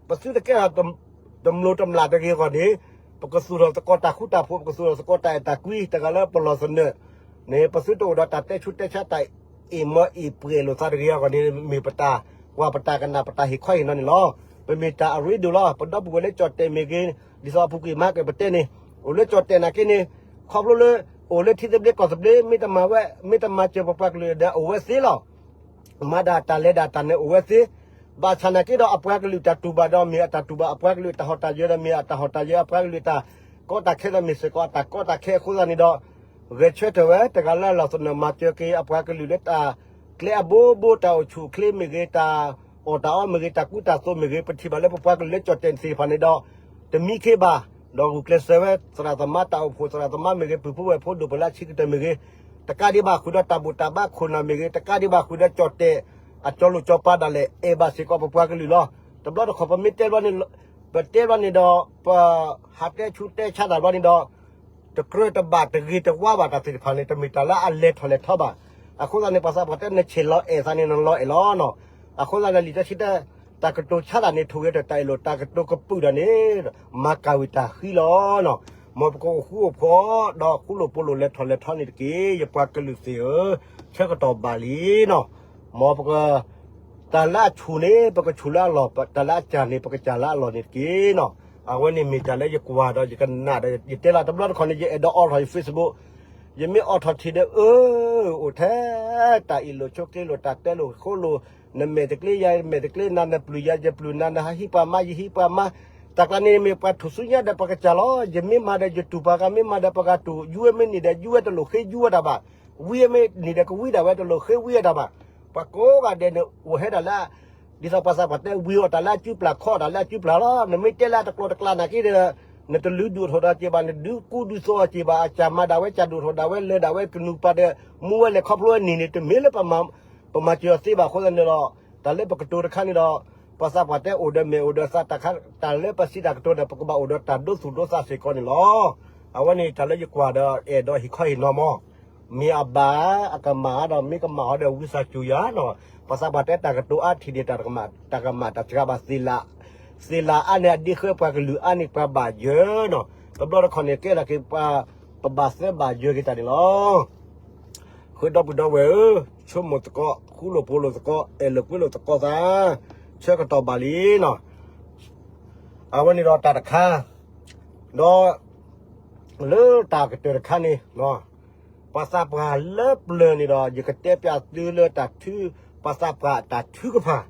ပသုတကဲထီၣ် တမျိးတမျာ်တဂ့ၤအဂီၢ်န့ၣ် ပကသူၣ်ထီၣ်သကိးတၢ်ဃူတၢ်ဖိး ပကသူၣ်ထီၣ်သကိးတၢ်အဲၣ်တၢ်ကွံ တဂၤလၢပလီၢ်သနၢၣ်န့ၣ် ပသုတအိၣ်ဒီးတၢ်တဲဆူးတဲဆါ တၢ်အ့ၣ်မီၤအ့ၣ်ပှဲၤလိာ်သးတဂ့ၤအဂီၢ်န့ၣ် မ့ၢ်ပတၢ်ကွၢ်ပတၢ်ကနၣ် ပတၢ်ဟ့ၣ်ခီဟ့ၣ်နီၤန့ၣ်လီၤ. ပမ့ၢ်တၢ်အရ့ဒိၣ်လီၤ. ပဒီပုၢ်ဝဲၢ်လၢကၠီၣ်တဲာ်မ့ၢ်ဂ့ၤ ဒ်သိးအပူၤကွံာ်မၤက့ၤပတဲန့ၣ် အိၣ်လၢကၠီၣ်တဲာ်နာ်က့န့ၣ် ခီဖျိလၢ အိၣ်လၢထံသဘျ့ကီၢ်သဘျ့ မ့ၢ်တမၤဝဲ မ့ၢ်တမၤစၢၤပပှၤကလုာ်ဒီးအိၣ်ဝဲသ့လီၤ. မၤဒၣ်တၢ်လဲၤဒၣ်တၢ်န့ၣ်အိၣ်ဝဲသ့, ဘၣ်ဆၣ်နာ်က့ဒီးအပှၤကလုာ်တၢ်တူၢ်ဘၣ်ဒီးမ့ၢ်အတၢ်တူၢ်ဘၣ် အပှၤကလုာ်တၢ်ဟီၣ်တၢ်ယၢၤဒီးမ့ၢ်အတၢ်ဟီၣ်တၢ်ယၢၤ အပှၤကလုာ်တၢ်ကီတၢ်ခဲဒီးမ့ၢ်စ့ၢ်ကီးအတၢ်ကီတၢ်ခဲအဃိသတးန့ၣ်ဒီး ဂဲၤဆၢထၢၣ်ဝဲ တဂၤလၢအလီၢ်သနၢၣ်မၤစၢၤက့ၤအပှၤကလုာ်လၢတၢ်ကျဲအဘိဘိ တၢ်အိၣ်ဆူၣ်အိၣ်ချ့မ့ၢ်ဂ့ၤ တၢ်အီၣ်တၢ်အီမ့ၢ်ဂ့ၤ တၢ်ကူတၢ်သိးမ့ၢ်ဂ့ၤ ပထံၣ်ဘၣ်လၢပပှၤကလုာ်လၢကၠီၣ်တဲာ်သ့ၣ်တဖၣ်န့ၣ်ဒီး တမံခ့ဘၣ်, ဒီးဂုာ်ကျဲးစၢးဝဲ သရၣ်သမါတၢ်အိၣ်ဖှိၣ် သရၣ်သမါမ့ၢ်ဂ့ၤ ပုၢ်ဖိဝဲၢ်ဖိဒိၣ်ပလၢဆံးကတၢၢ်မ့ၢ်ဂ့ၤ, တကးဒံးဘၣ်ဃုာ်ဒီးတၢ်ဘူၣ်တၢ်ဘါခိၣ်နၢ်မ့ၢ်ဂ့ၤ, တကးဒံးဘၣ်ဃုာ်ဒီးကၠီၣ်တဲာ်အကၠီလိာ်ကၠီပၤဒၣ်လဲာ် အဲၣ်ဘၣ်စ့ၢ်ကီးပပှၤကလုာ်လီၤ. တဘျီတခီၣ်ပမ့ၢ်တဲဘျီန့ၣ် ပတဲဘျီန့ၣ်ဒီး ပဟးတဲဆူးတဲဆါတၢ်ဘျီန့ၣ်ဒီး တကြၢးတဘၣ်တဂ့ၤတဝါဘၣ်တၢ်သ့ၣ်တဖၣ်န့ၣ် တမ့ၢ်တၢ်လၢအလဲၤထီၣ်လဲၤထီဘၣ်. အဃိသတးန့ၣ် ပှၤသးပှၢ်တဲ နဆဲးလီၤအဲၣ်သးန့ၣ် နလီၤအဲၣ်လီၤနီၤ. အဃိသတးန့ၣ် လံာ်စီဆှံတဲ တၢ်ကတိၤဆါတၢ်န့ၣ် ထိၣ်ဂဲၤတၢ်တၢ်အ့ၣ်လိာ် တၢ်ကတိၤကပုာ်တၢ်န့ၣ် မၤကၤဝံၤတၢ်ဃံလီၤနီၤ. မ်ပကအိၣ်ဃူအိၣ်ဖိး ဒီးဃူလိာ်ဖိးလိာ်လဲၤထီၣ်လဲၤထီန့ၣ်တက့ၢ် ယပှၤကလုာ်သ့ၣ်ဧၢ, ဆၢကတီၢ်ဘၣ်လံနီၤ. မ်ပက တၢ်လၢအဆူၣ်န့ၣ် ပကဆူၣ်လၢအလီၢ်, တၢ်လၢအစၢ်န့ၣ် ပကစၢ်လၢအလီၢ်န့ၣ်တက့ၢ်နီၤ. အဝဲန့ၣ်မ့ၢ်တၢ်လၢယကွၢ်ဒီးယကနၣ်ဒီး ယတဲလီၤတဘျီတခီၣ်န့ၣ် ယအဲၣ်ဒိးအိးထီၣ်ယ Facebook, ယမ့ၢ်အိးထီၣ်ထံၣ်ဒီး အၢ အိၣ်ထဲ တၢ်အ့ၣ်လိာ်ဆိးက့လိာ် တၢ်တဲလိာ်ဃိလိာ်, နမဲာ်တကျ့ယၤမဲာ်တကျ့နၤ, နပျုၢ်ယၤယပျုၢ်နၤ, နဟးဟံးပှၤမါယဟံးပှၤမါ, တၢ်ကျါန့ၣ်မ့ၢ်ပှၤထူၣ်စုညါဒီးပကစၢ်လီၤ. ယမ့ၢ်မၤဒီးယတူၢ်ပှၤဂၤ, မ့ၢ်မၤဒီးပှၤဂၤတူၢ်, ယူၤဝဲမ့ၢ်န့ၢ်ဒီးယူၤဝဲတလိၣ်ဃ့ယူၤဝဲတၢ်ဘၣ်, ဝံၤမ့ၢ်န့ၢ်ဒီးကဝံတၢ်ဝဲတလိၣ်ဃ့ဝံအတၢ်ဘၣ်. ပှၤကိးဂၤဒဲးန့ၣ် အိၣ်ဟဲဒၣ်လၢ ဒ်သိးပှၤသးပှၢ်တဲ ဝံၤအီၣ်တၢ်လၢအစုပျၢ် ခီအီၣ်တၢ်လၢအစုပျၢ်လီၤ. နမ့ၢ်တဲလၢအတကျိၤတကျါနာ်က့ဒီး နတလုၢ်ဒုးအိၣ်ထီၣ်ဒီးက့ၤဘၣ်, နဒုးကူဒုးသိးအီၤက့ၤဘၣ်, အစၢ်မၤဒၣ်ဝဲ စၢ်ဒုးအိၣ်ထီၣ်ဒၣ်ဝဲ လၢာ်ဒၣ်ဝဲ ကနူၤပၤဒီး မူဝဲလဲၤခီဖျိဝဲန့ၣ်န့ၣ် တမ့ၢ်လၢ ပမၤစၢၤအီၤသ့ဘၣ်အဃိသတးန့ၣ်ဒီး တၢ်လၢပကတိၤတခါန့ၣ်ဒီး ပှၤသးပှၢ်တဲအိၣ်ဒီးမဲာ်အိၣ်ဒီးသးတၢ်ခါ တၢ်လၢပစံးတၢ်ကတိၤဒီး ပကဘၣ်အိၣ်ဒီးတၢ်ဒိသူၣ်ဒိသးစ့ၢ်ကီးန့ၣ်လီၤ. အဝဲန့ၣ်တၢ်လၢယကွၢ်ဒီးအဲၣ်ဒိးဟ့ၣ်ခီဟ့ၣ်နီၤမး မ့ၢ်အဘၣ်အကမၣ်ဒီး မ့ၢ်ကမၣ်အီၤဒီးဝံသးစူၤယၤနီၤ. ပှၤသးပှၢ်တဲတၢ်ကတိၤအါထံၣ်န့ၣ် တၢ်ကမၣ် တၢ်ကမၣ်တၢ်စှၤဘၣ်သ့ၣ်လး, သ့ၣ်လးအါန့ၣ် အဒ့ဃဲပှၤကလုာ်အါန့ၣ် ပှၤဘၣ်ယၢၤနီၤ. တဘျီတခီၣ်န့ၣ် ကဲထီၣ်က့ၤပှၤ ပဘၣ်သၢဘၣ်ယၢၤက့ၤတၢ်န့ၣ်လီၤ. ဃုာ်ဒီပုၢ်ဒီဝဲၢ်ဧၢ, ဆိကမိၣ်သကိး ဃူလိာ်ဖိးလိာ်သကိး အဲၣ်လိာ်ကွံလိာ်သကိးသး ဆၢကတီၢ်ဘၣ်လံနီၤ. အဝဲန့ၣ်ဒီးတၢ်တခါ ဒီး လၢတၢ်ကတၢၢ်တခါန့ၣ် ပှၤသးပှၢ်လၢပျၢၤန့ၣ်ဒီး ယကတဲပျးသုလၢတၢ်ထု ပှၤသးပှၢ်တၢ်ထုကဖၣ်,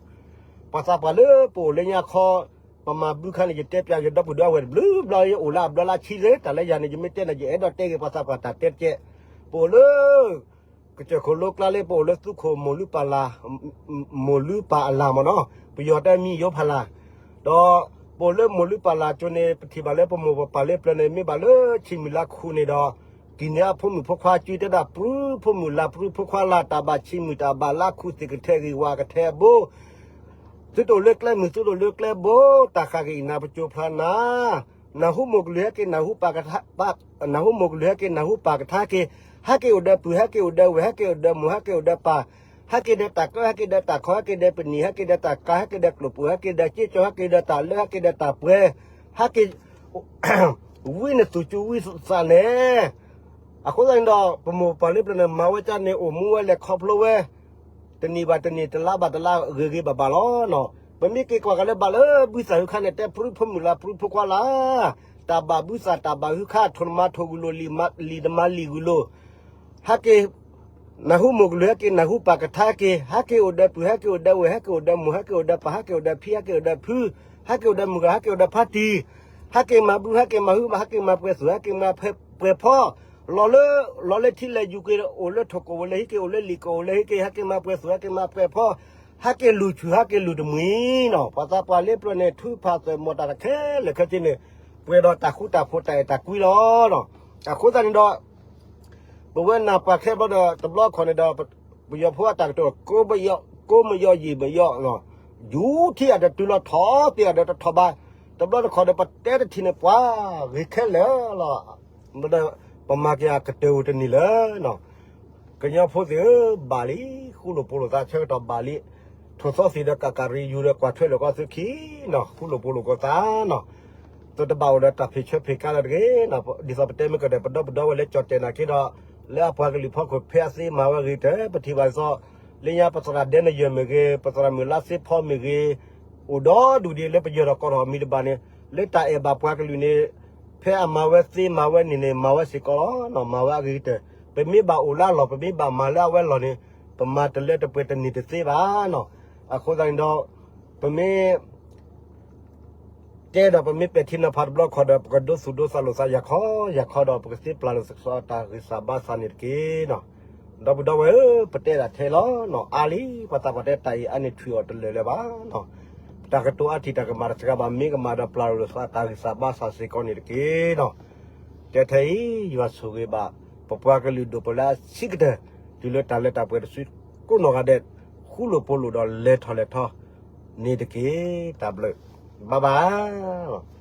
ပှၤသးပှၢ်လၢပအိၣ်လၢညါခီ ပမၤဘုခါန့ၣ် ယတဲပျးယဒီပုၢ်ဒီဝဲၢ်တဘျုးဘျီ ယအိၣ်လၢအဘျီလၢဆံလၢ တၢ်လၢယၤန့ၣ် ယမ့ၢ်တဲန့ၣ် ယအဲၣ်ဒိးတဲဂ့ၤ ပှၤသးပှၢ်တၢ်တဲတကဲး, ပအိၣ်လၢ ကစၢၢ်ခိၣ်လိကျါလၢ ပအိၣ်လၢသူခိၣ်မိၢ်လုၢ်ပၢ်လၢ်, မိၢ်လုၢ်ပၢ်အလၢ်မ့ၢ်နီၤ, ပယီၤတဲမံယိဖးလၢ်, ဒီးပအိၣ်လၢမိၢ်လုၢ်ပၢ်လၢ်ကၠိန့ၣ် ပထံၣ်ဘၣ်လၢပမိၢ်ပပၢ်လၢပျၢၤန့ၣ် မ့ၢ်ဘၣ်လၢဆံးမုၢ်လါခူးန့ၣ်ဒီး ကံၣ်န့ၢ်အဖိမုၣ်ဖိခွါစုတဲဒၣ် ပြုၢ်ဖိမုၣ်လၢ် ပြုၢ်ဖိခွါလၢ် တၢ်ဘၣ်ဆံးမုၢ်တၢ်ဘၣ်လါခူး သ့ၣ်ကထဲဂ့ၤဝၤကထဲအဘိ သုတအိၣ်လၢကျဲမုၢ် သုတအိၣ်လၢကျဲဘိ, တၢ်ဃၣ်က့ၤအံၤ နၢ်ပစိၤဖျါနၤ, နၢ်ဟူမိၢ်ကလုၢ်ဟဲက့ၤ နၢ်ဟူပၢ်ကထါ, နၢ်ဟူမိၢ်ကလုၢ်ဟဲက့ၤ နၢ်ဟူပၢ်ကထါက့ၤ, ဟဲက့ၤအိၣ်ဒီးပုၢ် ဟဲက့ၤအိၣ်ဒီးဝဲၢ် ဟဲက့ၤအိၣ်ဒီးမိၢ် ဟဲက့ၤအိၣ်ဒီးပၢ်, ဟဲက့ၤဒီးတၢ်ကၢ ဟဲက့ၤဒီးတၢ်ခီ ဟဲက့ၤဒီးပနံာ် ဟဲက့ၤဒီးတၢ်ကၤ ဟဲက့ၤဒီးတၢ်ပှဲၤ, ဟဲက့ၤ ဝံနသူၣ်စူၤဝံသးန့ၣ်, အဃိသတးန့ၣ်ဒီး ပမိၢ်ပပၢ်လၢပျၢၤန့ၣ် မၤဝဲကၢ်န့ၣ် အိၣ်မူဝဲလဲၤခီဖျိဝဲ တနံၣ်ဘၣ်တနံၣ် တလါဘၣ်တလါ ဂ့ၤဂ့ၤဘၣ်ဘၣ်လီၤ. ပမ့ၢ်က့ၤကွၢ်က့ၤလၢဘၣ်လၢဘုသၣ်ဟုခါန့ၣ် တဲပြုၢ်ဖိမုၣ်လၢ် ပြုၢ်ဖိခွါလၢ်, တၢ်ဘၣ်ဘုသၣ် တၢ်ဘၣ်ဟုခါ ထိၣ်နမၤထိၣ်ဂုၢ်လိာ် လံၣ်နမၤလံၣ်ဂုၢ်လိာ်, ဟဲက့ၤ နၢ်ဟူမိၢ်ကလုၢ် ဟဲက့ၤနၢ်ဟူပၢ်ကထါက့ၤ, ဟဲက့ၤအိၣ်ဒီးပုၢ် ဟဲက့ၤအိၣ်ဒီးဝဲၢ် ဟဲက့ၤအိၣ်ဒီးမိၢ် ဟဲက့ၤအိၣ်ဒီးပၢ် ဟဲက့ၤအိၣ်ဒီးဖံ ဟဲက့ၤအိၣ်ဒီးဖု ဟဲက့ၤအိၣ်ဒီးမုၢ်ဂၤ ဟဲက့ၤအိၣ်ဒီးဖါတံၢ်, ဟဲက့ၤမၤဘု ဟဲက့ၤမၤဟုဘၣ် ဟဲက့ၤမၤပှဲၤသူၣ် ဟဲက့ၤမၤပှဲၤဖီ, လီၤလၢ လီၤလၢထံလၢယုၢ်က့ၤ အိၣ်လၢထိၣ်ကဝီၤလၢဟံးက့ၤ အိၣ်လၢလံာ်ကဝီၤလၢဟံးက့ၤ ဟဲက့ၤမၤပှဲၤသူၣ် ဟဲက့ၤမၤပှဲၤဖီ, ဟဲက့ၤလူၤဆူၣ် ဟဲက့ၤလူၤတမှံၤနီၤ, ပှၤသးပှၢ်လၢပျၢၤန့ၣ် ထုးဖးသဲးမီၢ်တၢ်တခဲလၢာ်ခဲဆ့န့ၣ် ပှဲၤဒီးတၢ်ဃူတၢ်ဖိးတၢ်အဲၣ်တၢ်ကွံလီၤ. အဃိသတးန့ၣ်ဒီး ပဝဲနၢ်ပှၤခဲဘျီဒီး တဘျီခီၣ်န့ၣ်ဒီး ပယီၤဖိအတၢ်ကတိၤ ကိးမယီၢ်ယံာ်မယီၢ်, ယူၤထံၣ်အဒီးတုၤလီၤထီၣ်သ့အဒီးတထီၣ်ဘၣ်, တဘျီတခီၣ်ဒီး ပတဲတထံၣ်န့ၣ် ပှၤဂ့ၤခဲလၢာ်လီၤ. ပမၤက့ၤအကတၢၢ်ဧိၤတန့ၢ်လၢၤ ကညီဖိသ့ၣ်ဧၢ, ဘၣ်လံ, ဃူလိာ်ဖိးလိာ်သးဆၢကတီၢ်ဘၣ်လံ, ထိၣ်သီသံၣ်ဒီးကးကးရံယူၤဒီးကွၢ်ထွဲလိာ်ကီၢ်သုခံနီၤ, ဃူလိာ်ဖိးလိာ်ကီၢ်သးနီၤ, တဘၣ်အိၣ်ဒီးတၢ်ဖံးဆၢဖံးကါလၢတဂ့ၤနီၤ, ဒ်သိးပတဲမ့ၢ်ကဒီး ပဒီပုၢ်ဒီဝဲၢ်လၢကၠီၣ်တဲာ်နာ်က့ဒီး လၢအပှၤကလုာ်ဖီခိၣ်ဖဲအသ့မၤဝဲအဂ့ၤကတၢၢ် ပထံၣ်ဘၣ်ဒ်သိး လၢညါပသရၣ်ဒဲနယၢၢ်မ့ၢ်ဂ့ၤ ပသရၣ်မုၢ်လါသ့ဖီမ့ၢ်ဂ့ၤ အိၣ်ဒီဒူၣ်ဒံးလၢပယီၤဒီးကီၢ်ထီၣ်မံၤတဘၣ်န့ၣ် လၢတၢ်အဲၣ်ဘၣ်ပှၤကလုာ်န့ၣ် ဖဲအမၤဝဲသ့မၤဝဲန့ၣ်န့ၣ် မၤဝဲစ့ၢ်ကီးလီၤနီၤ, မၤဝဲအဂ့ၤကတၢၢ်, ပမ့ၢ်ဘၣ်အိၣ်လၢအလီၢ် ပမ့ၢ်ဘၣ်မၤလၢအဝဲလီၢ်န့ၣ် ပမၤတလၢတပှဲၤတန့ၢ်တသ့ဘၣ်နီၤ, အဃိသတးန့ၣ်ဒီး ပမ့ၢ် တဲဒီးပမ့ၢ်ပဲာ်ထံနီၤဖးတဘျီခီၣ်ဒီး ပကဒိသူၣ်ဒိသးလိာ်သးယၤခီယၤခီဒီး ပကသ့ပျၢ်လိာ်သးကစီၤအတၢ်ဂံၢ်စၢ်ဘါစၢ်န့ၣ်တက့ၢ်နီၤ. ဒီပုၢ်ဒီဝဲၢ်ဧၢ, ပတဲဒၣ်ထဲလီၤနီၤ, အါလံ, ပှၤသးပှၢ်တဲတၢ်အံၤအါန့ၣ် ထုးအီၤတလၢာ်လၢၤဘၣ်နီၤ. တၢ်ကတိၤအါထံၣ်တၢ်ကမၣ်တစှၤဘၣ်, မ့ၢ်ကမၣ်ဒီးပျၢ်လိာ်သးတၢ်ဂံၢ်စၢ်ဘါစၢ်စ့ၢ်ကီးန့ၣ်တက့ၢ်နီၤ. တဲထဲအံၤ ယွၤဆိၣ်ဂ့ၤဘၣ် ပပှၤကလုာ်ဒိၣ်ပလၢအဆံးကတၢၢ် တုၤလၢတၢ်လၢတၢ်ပှဲၤတစုကိးနီၢ်ဂၤဒဲး ဃူလိာ်ဖိးလိာ်ဒီးလဲၤထီၣ်လဲၤထီန့ၣ်တက့ၢ်. တၢ်ဘျုး, ဘၣ်ဘၣ်.